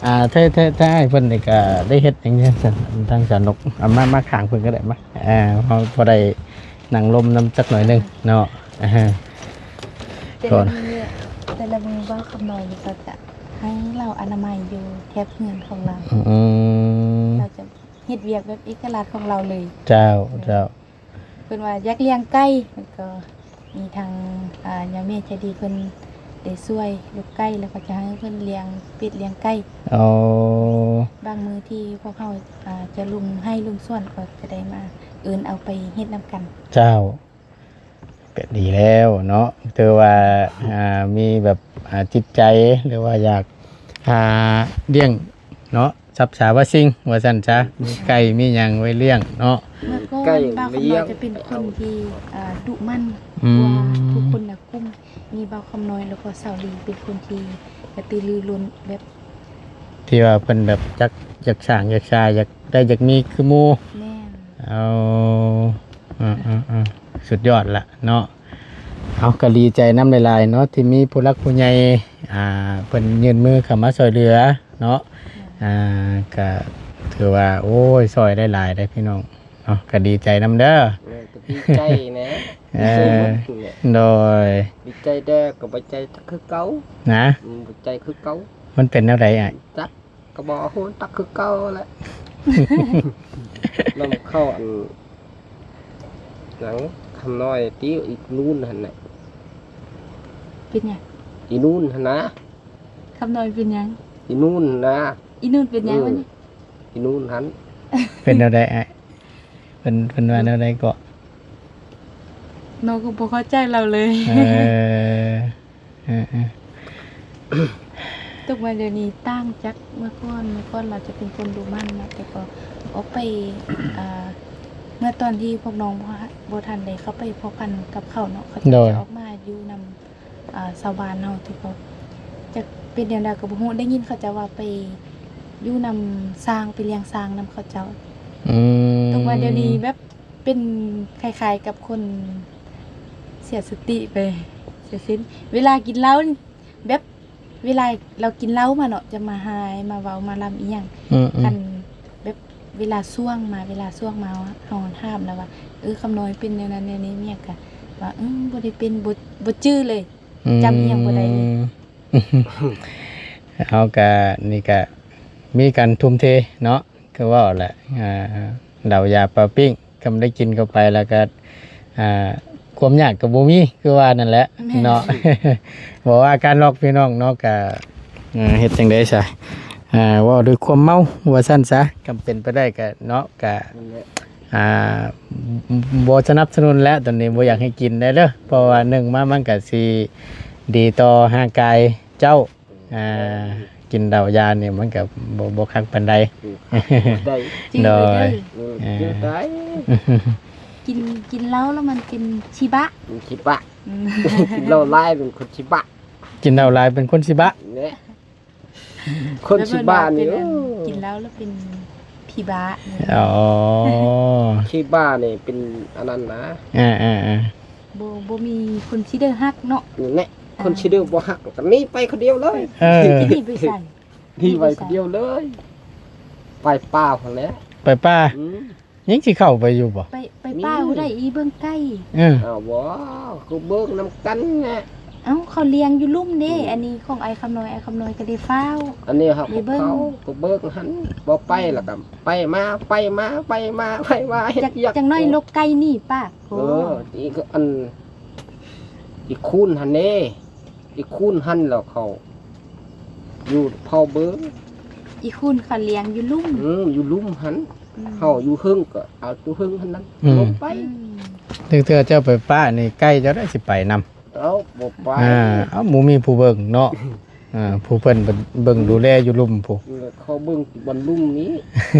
ອ່າ ແທ້ ແທ້ ແທ້ອ້າຍເພິ່ນນີ້ກະໄດ້ເຮັດຫຍັງຈັ່ງຊັ້ນ ທາງສາວນົກ? ເອົາມາ ມາຂ້າງເພິ່ນກໍໄດ້ ມາ ເອີ ເຮົາພໍໄດ້ນັ່ງລົມນຳຈັກໜ້ອຍໜຶ່ງເນາະ. ເອີ ແຕ່ລະມື້ ແຕ່ລະມື້ບ່າວຄຳນ້ອຍນີ້ກໍຈະ ໃຫ້ເຮົາອະນາໄມຢູ່ແຖບເຮືອນຂອງລາວ. ອືມ ລາວຈະເຮັດວຽກແບບເອກະລາດຂອງລາວເລີຍ. ເຈົ້າ ເຈົ້າ ເພິ່ນວ່າຢາກລ້ຽງໄກ່ ມັນກໍມີທາງ ອ່າ ຍາແມ່ໃຈດີເພິ່ນໄດ້ຊ່ວຍລູກໄກ່ ແລ້ວກໍຈະໃຫ້ເພິ່ນລ້ຽງເປັດລ້ຽງໄກ່. ອໍ ບາງມື້ທີ່ພວກເຮົາ ອ່າ ຈະລົງໄຮ່ລົງສວນ ກໍຈະໄດ້ມາເອີ້ນເອົາໄປເຮັດນຳກັນ. ເຈົ້າ ກໍດີແລ້ວເນາະ ຖືວ່າ ອ່າ ມີແບບ ອ່າ ຈິດໃຈ ຫຼືວ່າຢາກ ອ່າ ລ້ຽງເນາະ ສັບສາວາສິ່ງ ວ່າຊັ້ນຊະ ມີໄກ່ມີຫຍັງໄວ້ລ້ຽງເນາະ. ເມື່ອກ່ອນ ໄກ່ ບ່າວຄຳນ້ອຍຈະເປັນຄົນທີ່ ອ່າ ດຸໝັ່ນ ອືມ ກວ່າທຸກຄົນນະ ກຸ່ມນີ້ ບ່າວຄຳນ້ອຍ ແລ້ວກໍສາວລີ ເປັນຄົນທີ່ກະຕືລືລົ້ນ ແບບ ທີ່ວ່າເພິ່ນແບບຢາກ ຢາກສ້າງຢາກສາ ຢາກໄດ້ຢາກມີຄືໝູ່. ແມ່ນ. ເອົາ ເອີໆໆ ສຸດຍອດລະເນາະ. ເຮົາກໍດີໃຈນຳຫຼາຍໆເນາະ ທີ່ມີຜູ້ຫຼັກຜູ້ໃຫຍ່ ອ່າ ເພິ່ນຍື່ນມືເຂົ້າມາຊ່ວຍເຫຼືອເນາະ. ແມ່ນ. ອ່າ ກໍຖືວ່າ ໂອ້ຍ ຊ່ອຍໄດ້ຫຼາຍເດ້ພີ່ນ້ອງເນາະ ກໍດີໃຈນຳເດີ. ເອີ ກໍດີໃຈແຫຼະ. ເອີ ໂດຍ ດີໃຈແດ່ ກໍບໍ່ໃຈຄືເກົ່ານະ. ອືມ ບໍ່ໃຈຄືເກົ່າ. ມັນເປັນແນວໃດອ້າຍ? ຈັກ ກໍບໍ່ຮູ້ຈັກຄືເກົ່າແຫຼະ. ນຳເຂົ້າອັນ ຫຍັງ ຄຳນ້ອຍຕິ ອີນູນຫັ້ນນະ. ເປັນຫຍັງ? ອີນູນຫັ້ນນະ. ຄຳນ້ອຍເປັນຫຍັງ? ອີນູນນະ. ອີນູນເປັນຫຍັງ? ເອີ ວັນນີ້ ອີນູນຫັ້ນ. ເປັນແນວໃດອ້າຍ? ເພິ່ນ ເພິ່ນວ່າແນວໃດເກາະ? ນ້ອງກໍບໍ່ເຂົ້າໃຈລາວເລີຍ. ເອີ ເອີໆ ຕົກມາດຽວນີ້ຕ່າງຈາກເມື່ອກ່ອນ. ເມື່ອກ່ອນລາວຈະເປັນຄົນດຸໝັ່ນເນາະ ແຕ່ກໍອອກໄປ ອ່າ ເມື່ອຕອນທີ່ພວກນ້ອງບໍ່ ບໍ່ທັນໄດ້ເຂົ້າໄປພົວພັນກັບເຂົາເນາະ ເຂົາເຈົ້າ ໂດຍ ຈະອອກມາຢູ່ນຳ ອ່າ ຊາວບ້ານເຮົາ ແຕ່ກໍຈັກເປັນແນວໃດກໍບໍ່ຮູ້. ໄດ້ຍິນເຂົາເຈົ້າວ່າໄປຢູ່ນຳຊ້າງ ໄປລ້ຽງຊ້າງນຳເຂົາເຈົ້າ. ອືມ ແຕ່ວ່າດຽວນີ້ແບບເປັນຄ້າຍໆກັບຄົນເສຍສະຕິໄປ ເສຍສິນ ເວລາກິນເຫຼົ້ານີ້ ແບບເວລາລາວກິນເຫຼົ້າມາເນາະ ຈະມາຮ້າຍ ມາເວົ້າ ມາລຳອີ່ຫຍັງ ອືມໆ ຄັນແບບເວລາຊ່ວງມາ ເວລາຊ່ວງມາ ເຮົາຖາມລາວວ່າ ເອີ ຄຳນ້ອຍເປັນແນວນັ້ນແນວນີ້ ເມຍກໍວ່າ ເອີ ບໍ່ໄດ້ເປັນ ບໍ່ ບໍ່ຈື່ເລີຍ ອືມ ຈຳອີ່ຫຍັງບໍ່ໄດ້ເລີຍ. ເຮົາກະ ນີ້ກະມີການທຸ່ມເທເນາະ ຄືເວົ້າແຫຼະ ອ່າ ເຫຼົ້າຢາປາປີ້ງ ຄຳໄດ້ກິນເຂົ້າໄປແລ້ວກະ ອ່າ ຄວາມຍາກກໍບໍ່ມີ ຄືວ່ານັ້ນແຫຼະ ແມ່ນ ເນາະ ບໍ່ວ່າກັນດອກພີ່ນ້ອງເນາະ ກະ ອ່າ ເຮັດຈັ່ງໃດຊະ ອ່າ ເວົ້າດ້ວຍຄວາມເມົາວ່າຊັ້ນຊະ ຄຳເປັນໄປໄດ້ກະເນາະ ກະ ນັ້ນແຫຼະ ອ່າ ບໍ່ສະໜັບສະໜູນແຫຼະ ຕອນນີ້ບໍ່ຢາກໃຫ້ກິນໄດ້ເດີ້ ເພາະວ່າໜຶ່ງມາມັນກະຊິດີຕໍ່ຮ່າງກາຍເຈົ້າ ອ່າ ກິນເຫຼົ້າຢານີ້ມັນກະບໍ່ ບໍ່ຄັກປານໃດ ອືມ ໄດ້ ໂດຍ ເອີ ເອີ ກິນ ກິນເຫຼົ້າແລ້ວມັນເປັນຊີບະ ເປັນຊີບະ ອືມ ກິນເຫຼົ້າຫຼາຍເປັນຄົນຊີບະ ກິນເຫຼົ້າຫຼາຍເປັນຄົນຊີບະ ແນ່ ຄົນຊີບະນີ້ ແລ້ວມັນວ່າເປັນອັນ ໂອ້ ກິນເຫຼົ້າແລ້ວເປັນຜີບ້າ ອໍ ຜີບ້ານີ້ເປັນອັນນັ້ນນະ ອ່າໆ ບໍ່ ບໍ່ມີຄົນຊິໄດ້ຮັກເນາະ ແນ່ ອ່າ ຄົນຊິໄດ້ບໍ່ຮັກກໍໜີໄປຄົນດຽວເລີຍ ເອີ ໜີໄປໃສ ໜີໄປຄົນດຽວເລີຍ ໄປປ່າພຸ້ນແຫຼະ ໄປປ່າ ອືມ ຍັງຊິເຂົ້າໄປຢູ່ບໍ່? ໄປ ໄປປ່າບໍ່ໄດ້ ອີເບິ່ງໄກ່ ເອີ ອ້າວ ບໍ່ ກໍເບິ່ງນຳກັນແຫຼະ ເອົ້າ ເຂົາລ້ຽງຢູ່ລຸ່ມເດ້ ອືມ ອັນນີ້ຂອງອ້າຍຄຳນ້ອຍ ອ້າຍຄຳນ້ອຍກໍໄດ້ຟ້າວ ອັນນີ້ເຮົາກໍເຂົ້າ ໄປເບິ່ງ ກໍເບິ່ງຫັ້ນ ບໍ່ໄປແລ້ວກໍໄປມາ ໄປມາ ໄປມາ ໄປມາ ເຮັດວຽກ ຈັກໜ້ອຍລົກໄກ່ໜີປາກ ເອີ ອີກອັນ ອີຄູນຫັ້ນເດ້ ອີຄູນຫັ້ນແລ້ວເຂົາຢູ່ເຝົ້າເບິ່ງ ອີຄູນເຂົາລ້ຽງຢູ່ລຸ່ມ ອືມ ຢູ່ລຸ່ມຫັ້ນ ອືມ ເຮົາຢູ່ເທິງກໍເອົາຢູ່ເທິງຫັ້ນນັ້ນ ອືມ ລົງໄປ ອືມ ເທື່ອເຈົ້າໄປປະນີ້ ໄກ່ເຈົ້າໄດ້ຊິໄປນຳ ເອົ້າ ບໍ່ໄປ ອ່າ ເອົ້າ ບໍ່ມີຜູ້ເບິ່ງເນາະ ອ່າ ຜູ້ເພິ່ນເບິ່ງ ເບິ່ງດູແລຢູ່ລຸ່ມພຸ້ນ ເອີ ເຂົາເບິ່ງບ່ອນລຸ່ມນີ້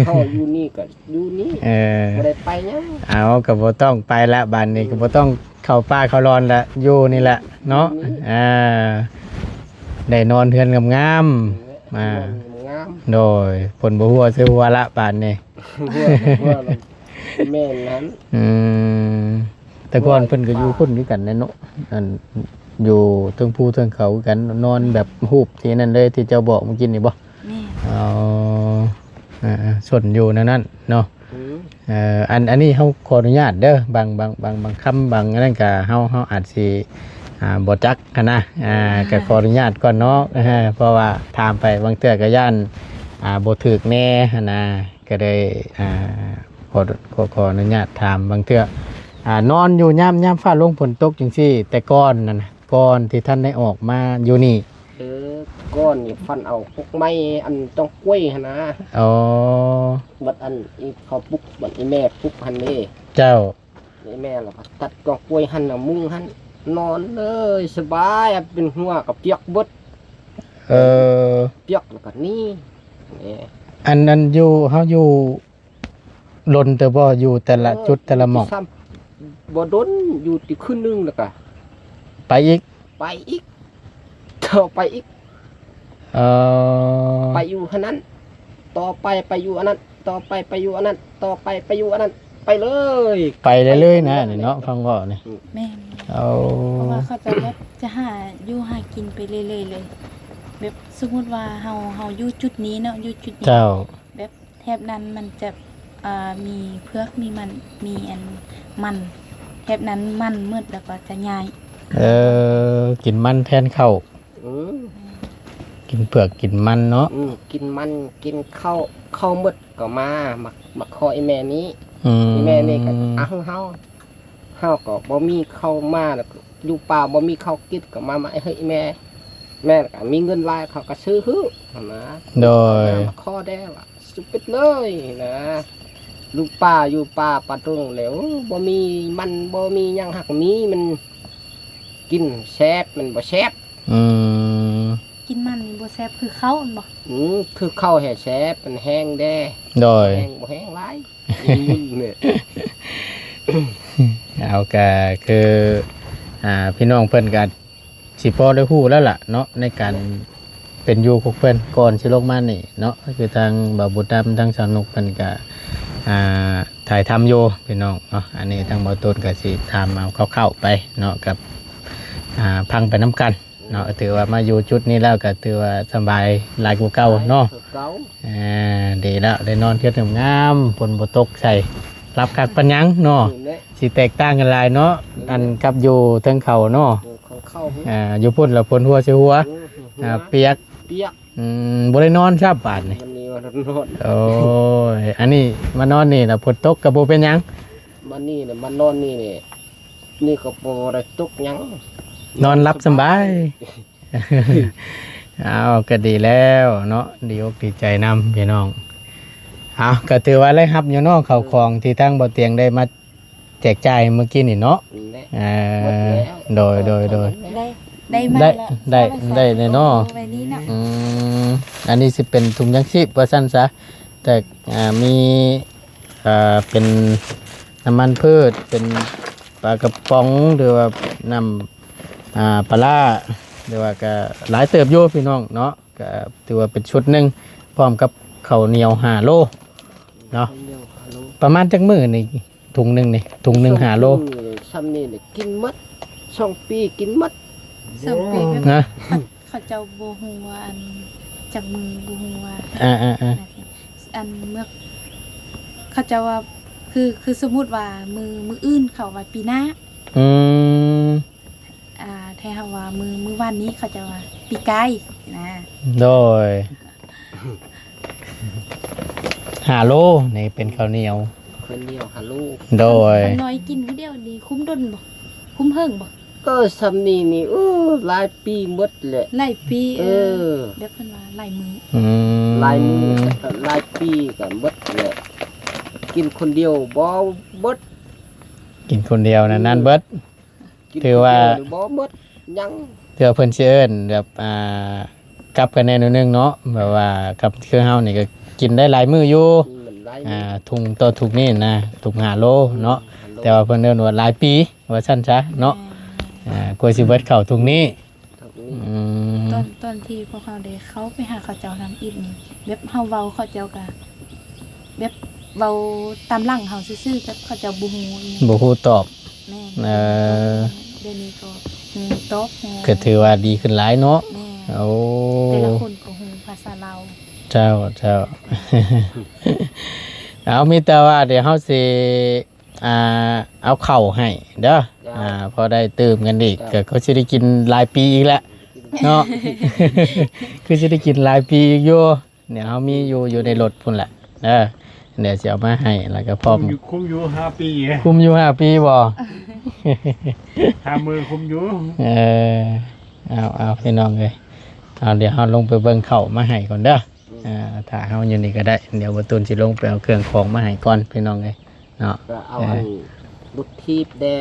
ເຮົາຢູ່ນີ້ກໍ ຢູ່ນີ້ ເອີ ບໍ່ໄດ້ໄປຫຍັງ ເອົາ ກໍບໍ່ຕ້ອງໄປລະ ບາດນີ້ ອືມ ກໍບໍ່ຕ້ອງເຂົ້າປ່າເຂົ້າລອນລະ ຢູ່ນີ້ລະເນາະ ຢູ່ນີ້ ອ່າ ໄດ້ນອນເຮືອນງາມໆ ເອີ ອ່າ ນອນງາມ ໂດຍ ຝົນບໍ່ຫົວໃສ່ຫົວລະ ບາດນີ້ ຫົວ ຫົວລະ ແມ່ນນັ້ນ ອືມ ແຕ່ກ່ອນເພິ່ນກໍຢູ່ພຸ້ນຄືກັນແຫຼະເນາະ ອັນ ຢູ່ເທິງພູເທິງເຂົາຄືກັນ ນອນແບບຮູບທີ່ນັ້ນເລີຍ ທີ່ເຈົ້າບອກມື້ກີ້ນີ້ບໍ່? ແມ່ນ ອໍ ເອີໆ ສົນຢູ່ແນວນັ້ນເນາະ ອືມ ເອີ ອັນ ອັນນີ້ເຮົາຂໍອະນຸຍາດເດີ ບາງ ບາງ ບາງ ບາງຄຳ ບາງອັນນັ້ນກະ ເຮົາ ເຮົາອາດຊິ ອ່າ ບໍ່ຈັກຫັ້ນນະ ອ່າ ກະຂໍອະນຸຍາດກ່ອນເນາະ ເອີ ເພາະວ່າຖາມໄປບາງເທື່ອກະຢ້ານ ອ່າ ບໍ່ຖືກແດ່ຫັ້ນນະ ກະໄດ້ ອ່າ ຂໍ ຂໍ ຂໍອະນຸຍາດຖາມບາງເທື່ອ ອ່າ ນອນຢູ່ຍາມ ຍາມຟ້າລົງຝົນຕົກຈັ່ງຊີ້ ແຕ່ກ່ອນນັ້ນນະ ກ່ອນທີ່ທ່ານໄດ້ອອກມາຢູ່ນີ້ ເອີ ກ່ອນນີ້ຝັນເອົາກົກໄມ້ອັນຕອງກ້ວຍຫັ້ນນະ ອໍ ບັດອັນອີ່ເຂົາປຸກ ບັດອີ່ແມ່ປຸກຫັ້ນເດ້ ເຈົ້າ ອີ່ແມ່ລະຕັດຕອງກ້ວຍຫັ້ນນະ ມຸງຫັ້ນ ນອນເລີຍສະບາຍ ເປັນຫົວກໍປຽກເບິດ ເອີ ປຽກແລ້ວກໍໜີ ອັນ ອັນຢູ່ ເຮົາຢູ່ ດົນເຕີບບໍ່ ຢູ່ແຕ່ລະ ເອີ ຈຸດແຕ່ລະໝ່ອງ ຢູ່ທີ່ຊ້ຳບໍ່ດົນ ຢູ່ທີ່ຄືນໜຶ່ງແລ້ວກະໄປອີກ ໄປອີກ ຕໍ່ໄປອີກ ເອີ ໄປຢູ່ຫັ້ນນັ້ນ ຕໍ່ໄປໄປຢູ່ອັນນັ້ນ ຕໍ່ໄປໄປຢູ່ອັນນັ້ນ ຕໍ່ໄປໄປຢູ່ອັນນັ້ນ ໄປເລີຍ ໄປເລື້ອຍໆນະ ໄປເລີຍ ນີ້ເນາະ ຟັງເວົ້ານີ້ ອືມ ແມ່ນ ເອົາ ເພາະວ່າເຂົາເຈົ້າແບບຈະຫາຢູ່ຫາກິນໄປເລື້ອຍໆເລີຍ ແບບສົມມຸດວ່າເຮົາ ເຮົາຢູ່ຈຸດນີ້ເນາະ ຢູ່ຈຸດນີ້ ເຈົ້າ ແບບ ແຖບນັ້ນມັນຈະ ອ່າ ມີເຜືອກ ມີມັນ ມີອັນມັນ ແຖບນັ້ນມັນໝົດ ແລ້ວກໍຈະຍ້າຍ ເອີ ກິນມັນແທນເຂົ້າ ອືມ ກິນເຜືອກກິນມັນເນາະ ອືມ ກິນມັນ ກິນເຂົ້າ ເຂົ້າໝົດກໍມາ ມາ ມາຂໍອີ່ແມ່ນີ້ ອືມ ອີ່ແມ່ນີ້ກໍເອົາເຮົາ ເຮົາກໍບໍ່ມີເຂົ້າມາ ແລ້ວກໍຢູ່ປ່າບໍ່ມີເຂົ້າກິນ ກໍມາ ມາໃຫ້ແມ່ ແມ່ກໍມີເງິນຫຼາຍ ເຂົາກໍຊື້ໃຫ້ຫັ້ນນະ ໂດຍ ມາຂໍແດ່ວ່າ ສຸດປິດເລີຍນະ ຢູ່ປ່າ ຢູ່ປ່າປ່າດົງແລ້ວ ບໍ່ມີມັນ ບໍ່ມີຫຍັງ ຫາກມີມັນກິນແຊບ ມັນບໍ່ແຊບ ອືມ ກິນມັນນີ້ບໍ່ແຊບຄືເຂົ້າແມ່ນບໍ່? ອືມ ຄືເຂົ້າແຮງແຊບ ມັນແຮງແດ່ ໂດຍ ແຮງ ບໍ່ແຮງຫຼາຍ ເອົາ ກະຄື ອ່າ ພີ່ນ້ອງເພິ່ນກະຊິພໍໄດ້ຮູ້ແລ້ວລະເນາະ ໃນການເປັນຢູ່ຂອງເພິ່ນ ກ່ອນຊິລົງມານີ້ເນາະ ຄືທາງບ່າວບຸນດຳ ທາງສາວນົກເພິ່ນກະ ອ່າ ຖ່າຍທຳຢູ່ພີ່ນ້ອງເນາະ. ອັນນີ້ທາງບໍ່ຕູນກໍຊິຖາມເອົາຄ່າວໆໄປເນາະ ກັບ ອ່າ ຟັງໄປນຳກັນເນາະ. ຖືວ່າມາຢູ່ຈຸດນີ້ແລ້ວກໍຖືວ່າສະບາຍຫຼາຍກວ່າເກົ່າເນາະ. ເກົ່າ ອ່າ ດີແລ້ວ ໄດ້ນອນເທື່ອງາມ ຝົນບໍ່ຕົກໃສ່ ຫຼັບຄັກປານຫຍັງເນາະ. ນີ້ແຫຼະ ຊິແຕກຕ່າງກັນຫຼາຍເນາະ ອັນກັບຢູ່ເທິງເຂົາເນາະ. ເອີ ເຂົາເຂົ້າ ອ່າ ຢູ່ພຸ້ນລະຝົນຫົວຊິຫົວ ເອີ ຫົວ ອ່າ ປຽກ ປຽກ. ອືມ ບໍ່ໄດ້ນອນຊ້ຳບາດນີ້ ມັນນີ້ວ່ານອນ. ໂອ້ຍ ອັນນີ້ມານອນນີ້ລະຝົນຕົກກໍບໍ່ເປັນຫຍັງ. ມານີ້ນະ ມານອນນີ້ນີ້ ນີ້ກໍບໍ່ໄດ້ຕົກຫຍັງ ນອນຫຼັບສະບາຍ. ເອົາ ກໍດີແລ້ວເນາະ ດີອົກດີໃຈນຳພີ່ນ້ອງ. ເອົາ ກໍຖືວ່າໄດ້ຮັບຢູ່ເນາະ ເຂົ້າຂອງທີ່ທາງບໍ່ຕຽງໄດ້ມາ ແຈກຈ່າຍມື້ກີ້ນີ້ເນາະ. ແມ່ນແຫຼະ ເອີ ໝົດແລ້ວ ໂດຍ ໂດຍ ໂດຍ ໄດ້ ໄດ້ມາ ໄດ້ ແລ້ວ ໄດ້ ໄດ້ແລ້ວເນາະ. ອືມ ອັນນີ້ຊິເປັນຖົງຍັງຊີບວ່າຊັ້ນຊະ ແຕ່ ອ່າ ມີ ອ່າ ເປັນນ້ຳມັນພືດ ເປັນປາກະປ໋ອງ ຫຼືວ່ານ້ຳ ອ່າ ປາລ້າ ຫຼືວ່າກໍຫຼາຍເຕີບຢູ່ພີ່ນ້ອງເນາະ. ກໍຖືວ່າເປັນຊຸດໜຶ່ງ ພ້ອມກັບເຂົ້າໜຽວຫ້າໂລເນາະ. ປະມານຈັກມື້ນີ້ ຖົງໜຶ່ງນີ້ ຖົງໜຶ່ງຫ້າໂລ? ສ່ຳນີ້ນີ້ກິນໝົດ ສອງປີກິນໝົດ. ສອງປີ ນະ ເຂົາ ເຂົາເຈົ້າບໍ່ຮູ້ວ່າອັນຈັກມື້ ບໍ່ຮູ້ວ່າ ອ່າໆໆ ອັນເມື່ອ ເຂົາເຈົ້າວ່າ ຄື ຄືສົມມຸດວ່າມື້ ມື້ອື່ນເຂົາວ່າປີໜ້າ. ອືມ ອ່າ ແທ້ເຮົາວ່າມື້ ມື້ວານນີ້ເຂົາເຈົ້າວ່າປີກາຍນະ. ໂດຍ ຫ້າໂລນີ້ເປັນເຂົ້າໜຽວ ເຂົ້າໜຽວຫ້າໂລ. ໂດຍ ຂ້ານ້ອຍກິນຜູ້ດຽວນີ້ຄຸມດົນບໍ່? ຄຸມເຫິງບໍ່? ເອີ ສ່ຳນີ້ນີ້ ເອີ ຫຼາຍປີໝົດແຫຼະ ຫຼາຍປີ. ເອີ ເອີ ແບບເພິ່ນວ່າຫຼາຍມື້ ອືມ ຫຼາຍມື້ ຫຼາຍປີກໍໝົດແຫຼະ ກິນຄົນດຽວບໍ່ໝົດ ກິນຄົນດຽວນັ້ນ ອືມ ນັ້ນເບິດ. ຖືວ່າບໍ່ໝົດຫຍັງ ເທື່ອເພິ່ນຊິເອີ້ນແບບ ອ່າ ກັບກັນແດ່ໜ້ອຍໜຶ່ງເນາະ ແບບວ່າກັບຄືເຮົານີ້ກໍກິນໄດ້ຫຼາຍມື້ຢູ່ ອືມ ຫຼາຍມື້ ອ່າ ຖົງຕໍ່ຖົງນີ້ນະ ຖົງຫ້າໂລເນາະ. ອືມ ຫ້າໂລ ແຕ່ວ່າເພິ່ນເອີ້ນວ່າຫຼາຍປີວ່າຊັ້ນຊະເນາະ. ແມ່ນ ອ່າ ກວ່າຊິເບິດເຂົ້າຖົງນີ້ ອືມ ຕອນ ຕອນທີ່ພວກເຮົາໄດ້ເຂົ້າໄປຫາເຂົາເຈົ້າທຳອິດນີ້ ແບບເຮົາເວົ້າເຂົາເຈົ້າກະ ແບບເວົ້າຕາມຫຼັງເຮົາຊື່ໆ ແບບເຂົາເຈົ້າບໍ່ຮູ້ອີ່ຫຍັງ ບໍ່ຮູ້ຕອບ. ແມ່ນ ເອີ ດຽວນີ້ກໍຮູ້ຕອບຮູ້ ກໍຖືວ່າດີຂຶ້ນຫຼາຍເນາະ. ແມ່ນ ໂອ້ ແຕ່ລະຄົນກໍຮູ້ພາສາລາວ. ເຈົ້າ ເຈົ້າ ເອົາ ມີແຕ່ວ່າດຽວເຮົາຊິ ອ່າ ເອົາເຂົ້າໃຫ້ເດີ ເຈົ້າ ອ່າ ພໍໄດ້ຕື່ມກັນອີກ ເຈົ້າ ກໍຄືຊິໄດ້ກິນຫຼາຍປີອີກແຫຼະເນາະ ຄືຊິໄດ້ກິນຫຼາຍປີອີກຢູ່. ດຽວເຮົາມີຢູ່ ຢູ່ໃນລົດພຸ້ນແຫຼະເດີ ດຽວຊິເອົາມາໃຫ້ ແລ້ວກໍພ້ອມ ຄຸມຢູ່ ຄຸມຢູ່ຫ້າປີ ຄຸມຢູ່ຫ້າປີບໍ່? ຫ້າມື້ຄຸມຢູ່. ເອີ ເອົາ ເອົາ ພີ່ນ້ອງເອີຍ ເອົາ ດຽວເຮົາລົງໄປເບິ່ງເຂົ້າມາໃຫ້ກ່ອນເດີ. ອືມ ອ່າ ຖ້າເຮົາຢູ່ນີ້ກໍໄດ້ ດຽວບໍ່ຕູນຊິລົງໄປເອົາເຄື່ອງຂອງມາໃຫ້ກ່ອນ ພີ່ນ້ອງເອີຍ. ເນາະ ກໍເອົາ ເອີ ອັນລົດຖີບແດ່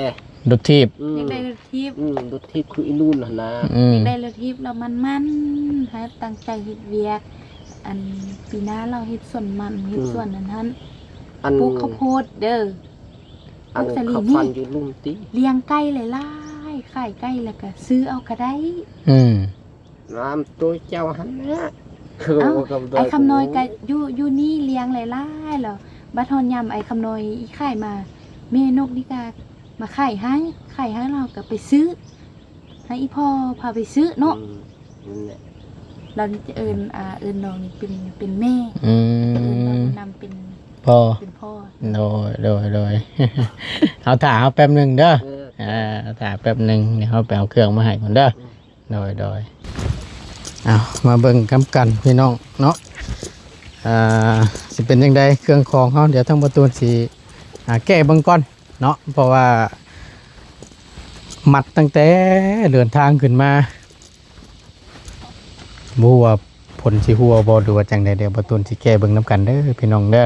ລົດຖີບ ອືມ ຢາກໄດ້ລົດຖີບ ອືມ ລົດຖີບຄືອີນູນຫັ້ນນະ ອືມ ຢາກໄດ້ລົດຖີບແລ້ວມັນໆ ໃຫ້ຕັ້ງໃຈເຮັດວຽກ ອັນປີໜ້າລາວເຮັດສວນມັນ ເຮັດ ອືມ ສວນອັນນັ້ນ ອັນ ປູກເຂົ້າໂພດເດີ ອັນ ປູກສາລີນີ້ ເຂົ້າຟັນຢູ່ລຸ່ມຕິ ລ້ຽງໄກ່ຫຼາຍໆ ຂາຍໄກ່ແລ້ວກໍຊື້ເອົາກໍໄດ້ ອືມ ນຳໂຕເຈົ້າຫັ້ນແຫຼະ. ເອົ້າ ອ້າຍຄຳນ້ອຍກະຢູ່ ຢູ່ນີ້ລ້ຽງຫຼາຍໆ ແລ້ວບັດຮອດຍາມອ້າຍຄຳນ້ອຍອີຂາຍມາ ແມ່ນົກນີ້ກະມາຂາຍໃຫ້ ຂາຍໃຫ້ແລ້ວກະໄປຊື້ ໃຫ້ອີ່ພໍ່ພາໄປຊື້ເນາະ. ອືມ ນັ້ນແຫຼະ ລາວຈະເອີ້ນ ອ່າ ເອີ້ນນ້ອງນີ້ເປັນ ເປັນແມ່ ອືມ ເອີ້ນນ້ອງນຳເປັນພໍ່ ເປັນພໍ່. ໂດຍ ໂດຍ ໂດຍ ເຮົາຖ້າເຮົາແປັບໜຶ່ງເດີ ເອີ ອ່າ ຖ້າແປັບໜຶ່ງ ດຽວເຮົາໄປເອົາເຄື່ອງມາໃຫ້ກ່ອນເດີ. ອືມ ໂດຍ ໂດຍ ເອົາ ມາເບິ່ງນຳກັນພີ່ນ້ອງເນາະ ອ່າ ຊິເປັນຈັ່ງໃດເຄື່ອງຂອງເຮົາ ດຽວທາງປະຕູນຊິ ອ່າ ແກະເບິ່ງກ່ອນເນາະ ເພາະວ່າມັດຕັ້ງແຕ່ເດີນທາງຂຶ້ນມາ ບໍ່ຮູ້ວ່າຝົນຊິຫົວບໍ່ ຫຼືວ່າຈັ່ງໃດ ດຽວປະຕູນຊິແກະເບິ່ງນຳກັນເດີພີ່ນ້ອງເດີ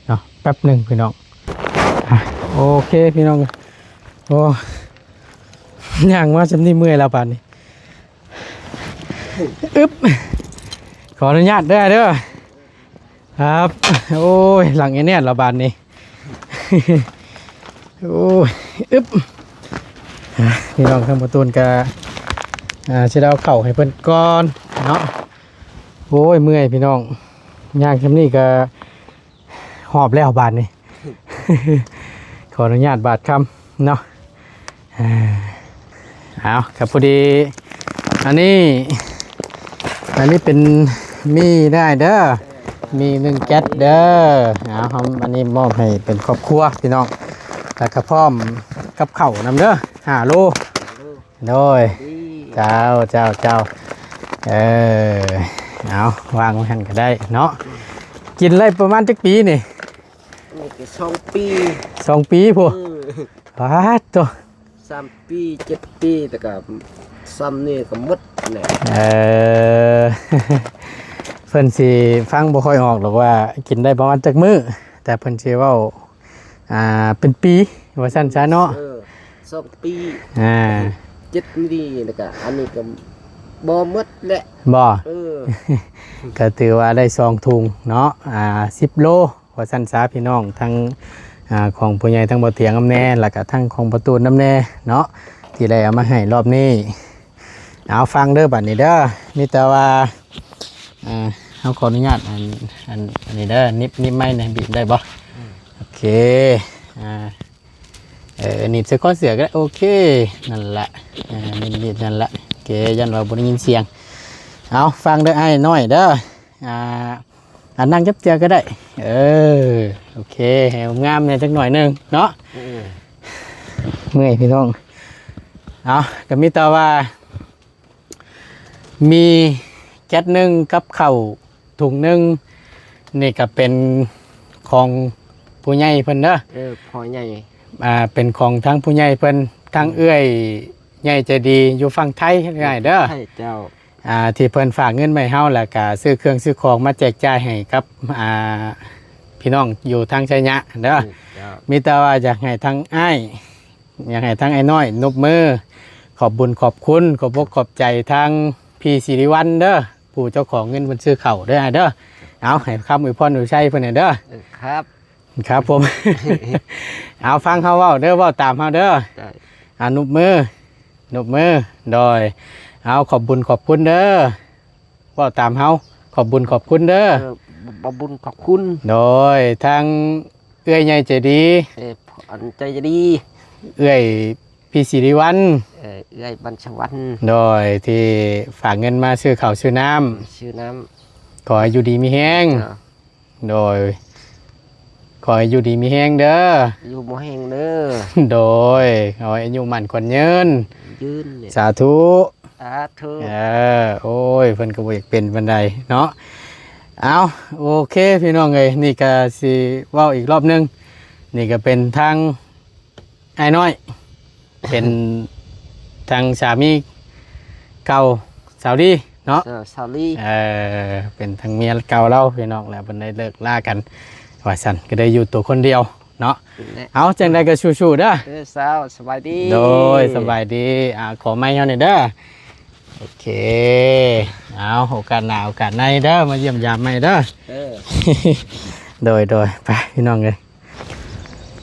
ເນາະ ແປັບໜຶ່ງພີ່ນ້ອງ. ອ່າ ໂອເຄພີ່ນ້ອງ ໂອ້ ຍ່າງມາຊ່ຳນີ້ເມື່ອຍແລ້ວບາດນີ້. ອຶບ ຂໍອະນຸຍາດເດີ ເດີ ຄັບ. ໂອ້ຍ ຫຼັງແອນແອນລະບາດນີ້ ໂອ້ຍ ອຶບ ພີ່ນ້ອງ ທາງປະຕູນກະ ອ່າ ຊິໄດ້ເອົາເຂົ້າໃຫ້ເພິ່ນກ່ອນເນາະ. ໂອ້ຍ ເມື່ອຍພີ່ນ້ອງ ຍ່າງຊ່ຳນີ້ກະຫອບແລ້ວບາດນີ້. ຂໍອະນຸຍາດບາດຄຳເນາະ. ເອົາ ກໍພໍດີ ອັນນີ້ ອັນນີ້ເປັນໝີ່ໄດ້ເດີ ໝີ່ໜຶ້ງແກັດເດີ. ເອົາ ເຮົາ ອັນນີ້ມອບໃຫ້ເປັນຄອບຄົວພີ່ນ້ອງ ແລ້ວກໍພ້ອມກັບເຂົ້ານຳເດີ ຫ້າໂລ. ໂດຍ ເຈົ້າ ເຈົ້າ ເຈົ້າ ເອີ ເອົາ ວາງໄວ້ຫັ້ນກໍໄດ້ເນາະ. ກິນໄດ້ປະມານຈັກປີນີ້? ນີ້ກໍສອງປີ ສອງປີພຸ້ນ. ເອີ ປາດໂທ້ ສາມປີ ເຈັດປີ ແຕ່ກໍຊ່ຳນີ້ກໍໝົດແຫຼະ. ເອີ ເພິ່ນຊິຟັງບໍ່ຄ່ອຍອອກດອກວ່າກິນໄດ້ປະມານຈັກມື້ ແຕ່ເພິ່ນຊິເວົ້າ ອ່າ ເປັນປີວ່າຊັ້ນຊະເນາະ. ເອີ ສອງປີ ອ່າ ເຈັດນີ້ ແລ້ວກໍອັນນີ້ກໍບໍ່ໝົດແຫຼະ ບໍ່? ເອີ ກໍຖືວ່າໄດ້ສອງຖົງເນາະ ອ່າ ສິບໂລ ວ່າຊັ້ນຊະພີ່ນ້ອງ ທັງ ອ່າ ຂອງຜູ້ໃຫຍ່ທັງບໍ່ຖຽງນຳແດ່ ແລ້ວກໍທັງຂອງປະຕູນນຳແດ່ເນາະ ທີ່ໄດ້ເອົາມາໃຫ້ລອບນີ້. ເອົາ ຟັງເດີ ບັດນີ້ເດີ ມີແຕ່ວ່າ ອ່າ ເຮົາຂໍອະນຸຍາດ ອັນ ອັນ ອັນນີ້ເດີ ໜີບ ໜີບໄມ້ແດ່ ບີບໄດ້ບໍ່? ອືມ ໂອເຄ ອ່າ ເອີ ໜີບໃສ່ຄໍເສື້ອກໍໄດ້ ໂອເຄ ນັ້ນລະ ເອີ ໜີບ ໜີບນັ້ນລະ ໂອເຄ ຢ້ານວ່າບໍ່ໄດ້ຍິນສຽງ. ເອົາ ຟັງເດີອ້າຍນ້ອຍເດີ ອ່າ ອ່າ ນັ່ງຈັບເຈືອກໍໄດ້ ເອີ ໂອເຄ ໃຫ້ງາມແດ່ຈັກໜ້ອຍໜຶ່ງເນາະ. ເອີ ເມື່ອຍພີ່ນ້ອງ. ເອົາ ກໍມີແຕ່ວ່າ ມີແກັດໜຶ່ງກັບເຂົ້າຖົງໜຶ່ງ ນີ້ກໍເປັນຂອງຜູ້ໃຫຍ່ເພິ່ນເດີ. ເອີ ພໍ່ໃຫຍ່ ອ່າ ເປັນຂອງທາງຜູ້ໃຫຍ່ເພິ່ນ ທາງເອື້ອຍໃຫຍ່ໃຈດີຢູ່ຝັ່ງໄທ ເອື້ອຍເດີ ເຈົ້າ ອ່າ ທີ່ເພິ່ນຝາກເງິນມາໃຫ້ເຮົາ ແລ້ວກະຊື້ເຄື່ອງຊື້ຂອງມາແຈກຈ່າຍໃຫ້ກັບ ອ່າ ພີ່ນ້ອງຢູ່ທາງໄຊຍະເດີ. ເຈົ້າ ມີແຕ່ວ່າຢາກໃຫ້ທາງອ້າຍ ຢາກໃຫ້ທາງອ້າຍນ້ອຍນົບມືຂອບບຸນຂອບຄຸນ ຂອບອົກຂອບໃຈທາງພີ່ສິລິວັນເດີ ຜູ້ເຈົ້າຂອງເງິນເພິ່ນຊື້ເຂົ້າເດີອ້າຍເດີ. ເອົາ ໃຫ້ຄຳອວຍພອນອວຍໄຊເພິ່ນແດ່ເດີ. ເອີ ຄັບ ຄັບຜົມ. ເອົາ ຟັງເຮົາເວົ້າເດີ ເວົ້າຕາມເຮົາເດີ. ໄດ້ ອ່າ ນົບມື ນົບມື. ໂດຍ ເອົາ ຂອບບຸນຂອບຄຸນເດີ ເວົ້າຕາມເຮົາ ຂອບບຸນຂອບຄຸນເດີ. ເອີ ຂອບບຸນຂອບຄຸນ ໂດຍ ທາງເອື້ອຍໃຫຍ່ໃຈດີ ເອີ ອັນໃຈດີ ເອື້ອຍພີ່ສິລິວັນ ເອີ ເອື້ອຍບັນສະຫວັນ ໂດຍ ທີ່ຝາກເງິນມາຊື້ເຂົ້າຊື້ນ້ຳ ຊື້ນ້ຳ ຂໍໃຫ້ຢູ່ດີມີແຮງ ເຈົ້າ ໂດຍ ຂໍໃຫ້ຢູ່ດີມີແຮງເດີ ຢູ່ບໍ່ແຮງເດີ ໂດຍ ຂໍໃຫ້ອາຍຸໝັ້ນຂວັນຍືນ ຍືນ ສາທຸ ສາທຸ ເອີ ໂອ້ຍ ເພິ່ນກໍບໍ່ຢາກເປັນປານໃດເນາະ. ເອົາ ໂອເຄ ພີ່ນ້ອງເອີຍ ນີ້ກໍຊິເວົ້າອີກລອບໜຶ່ງ ນີ້ກໍເປັນທາງອ້າຍນ້ອຍ ເປັນທາງສາມີເກົ່າສາວລີເນາະ ເອີ ສາວລີ ເອີ ເປັນທາງເມຍເກົ່າລາວ ພີ່ນ້ອງ ແລ້ວເພິ່ນໄດ້ເລີກລາກັນວ່າຊັ້ນ ກໍໄດ້ຢູ່ຕົວຄົນດຽວ ເນາະ ເອົາ ຈັ່ງໃດກໍສູ້ໆເດີ ເດີ ສາວ ສະບາຍດີ ໂດຍ ສະບາຍດີ ອ່າ ຂໍໄມເຮົາແດ່ເດີ ໂອເຄ ເອົາ ໂອກາດໜ້າໂອກາດໃນເດີ ມາຢ້ຽມຢາມໃໝ່ເດີ ເອີ ໂດຍ ໂດຍ ໄປ ພີ່ນ້ອງເອີຍ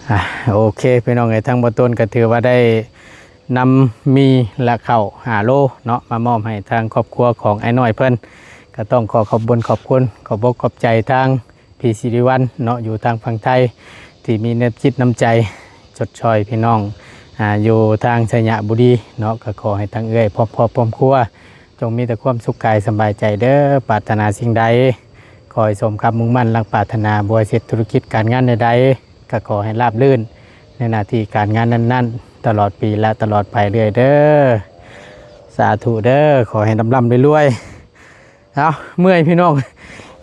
ອ່າ ໂອເຄ ພີ່ນ້ອງເອີຍ ທາງບໍ່ຕົ້ນກໍຖືວ່າໄດ້ນຳໝີ່ ແລະ ເຂົ້າຫ້າໂລເນາະ ມາມອບໃຫ້ທາງຄອບຄົວຂອງອ້າຍນ້ອຍເພິ່ນ ກໍຕ້ອງຂໍຂອບບຸນຂອບຄຸນ ຂອບອົກຂອບໃຈທາງ ພີ່ສິລິວັນເນາະ ຢູ່ທາງຝັ່ງໄທ ທີ່ມີນ້ຳຈິດນ້ຳໃຈຊົດຊ່ອຍພີ່ນ້ອງ ອ່າ ຢູ່ທາງໄຊຍະບູລີເນາະ ກໍຂໍໃຫ້ທາງເອື້ອຍພ້ອມຄອບພ້ອມຄົວ ຈົ່ງມີແຕ່ຄວາມສຸກກາຍສະບາຍໃຈເດີ ປາດຖະໜາສິ່ງໃດ ຂໍໃຫ້ສົມຄຳມຸ່ງໝັ້ນລັກປາດຖະໜາ ບໍ່ວ່າເຮັດທຸລະກິດການງານໃດໆ ກໍຂໍໃຫ້ລາບລື່ນໃນໜ້າທີ່ການງານນັ້ນໆ ຕະຫຼອດປີ ແລະ ຕະຫຼອດໄປເລື້ອຍເດີ ສາທຸເດີ ຂໍໃຫ້ລ່ຳໆລວຍໆ. ເອົາ ເມື່ອຍພີ່ນ້ອງ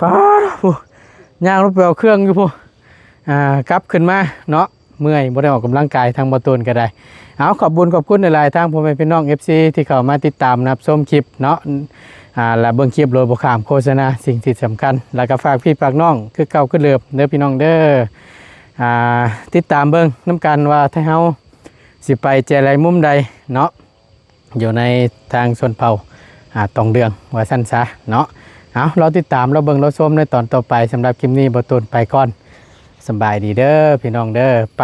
ປາດ ຜູ້ ຍ່າງລົງໄປເອົາເຄື່ອງຢູ່ພຸ້ນ ອ່າ ກັບຂຶ້ນມາເນາະ ເມື່ອຍ ບໍ່ໄດ້ອອກກຳລັງກາຍ ທາງບໍ່ຕູນກໍໄດ້. ເອົາ ຂອບບຸນຂອບຄຸນຫຼາຍໆ ທາງພໍ່ແມ່ພີ່ນ້ອງ ເອັຟຊີ ທີ່ເຂົ້າມາຕິດຕາມຮັບຊົມຄລິບເນາະ ອ່າ ແລະ ເບິ່ງຄລິບໂດຍບໍ່ຂ້າມໂຄສະນາ. ສິ່ງທີ່ສຳຄັນ ແລ້ວກໍຝາກພີ່ຝາກນ້ອງຄືເກົ່າຄືເດີມເດີພີ່ນ້ອງເດີ ອ່າ ຕິດຕາມເບິ່ງນຳກັນວ່າ ໄທເຮົາຊິໄປແຈໃດມຸມໃດເນາະ. ຢູ່ໃນທາງຊົນເຜົ່າ ອ່າ ຕອງເດືອງ ວ່າຊັ້ນຊະເນາະ. ເອົາ ລໍຕິດຕາມ ລໍເບິ່ງ ລໍຊົມໃນຕອນຕໍ່ໄປ. ສຳລັບຄລິບນີ້ ບໍ່ຕູນໄປກ່ອນ. ສະບາຍດີເດີພີ່ນ້ອງເດີ. ໄປ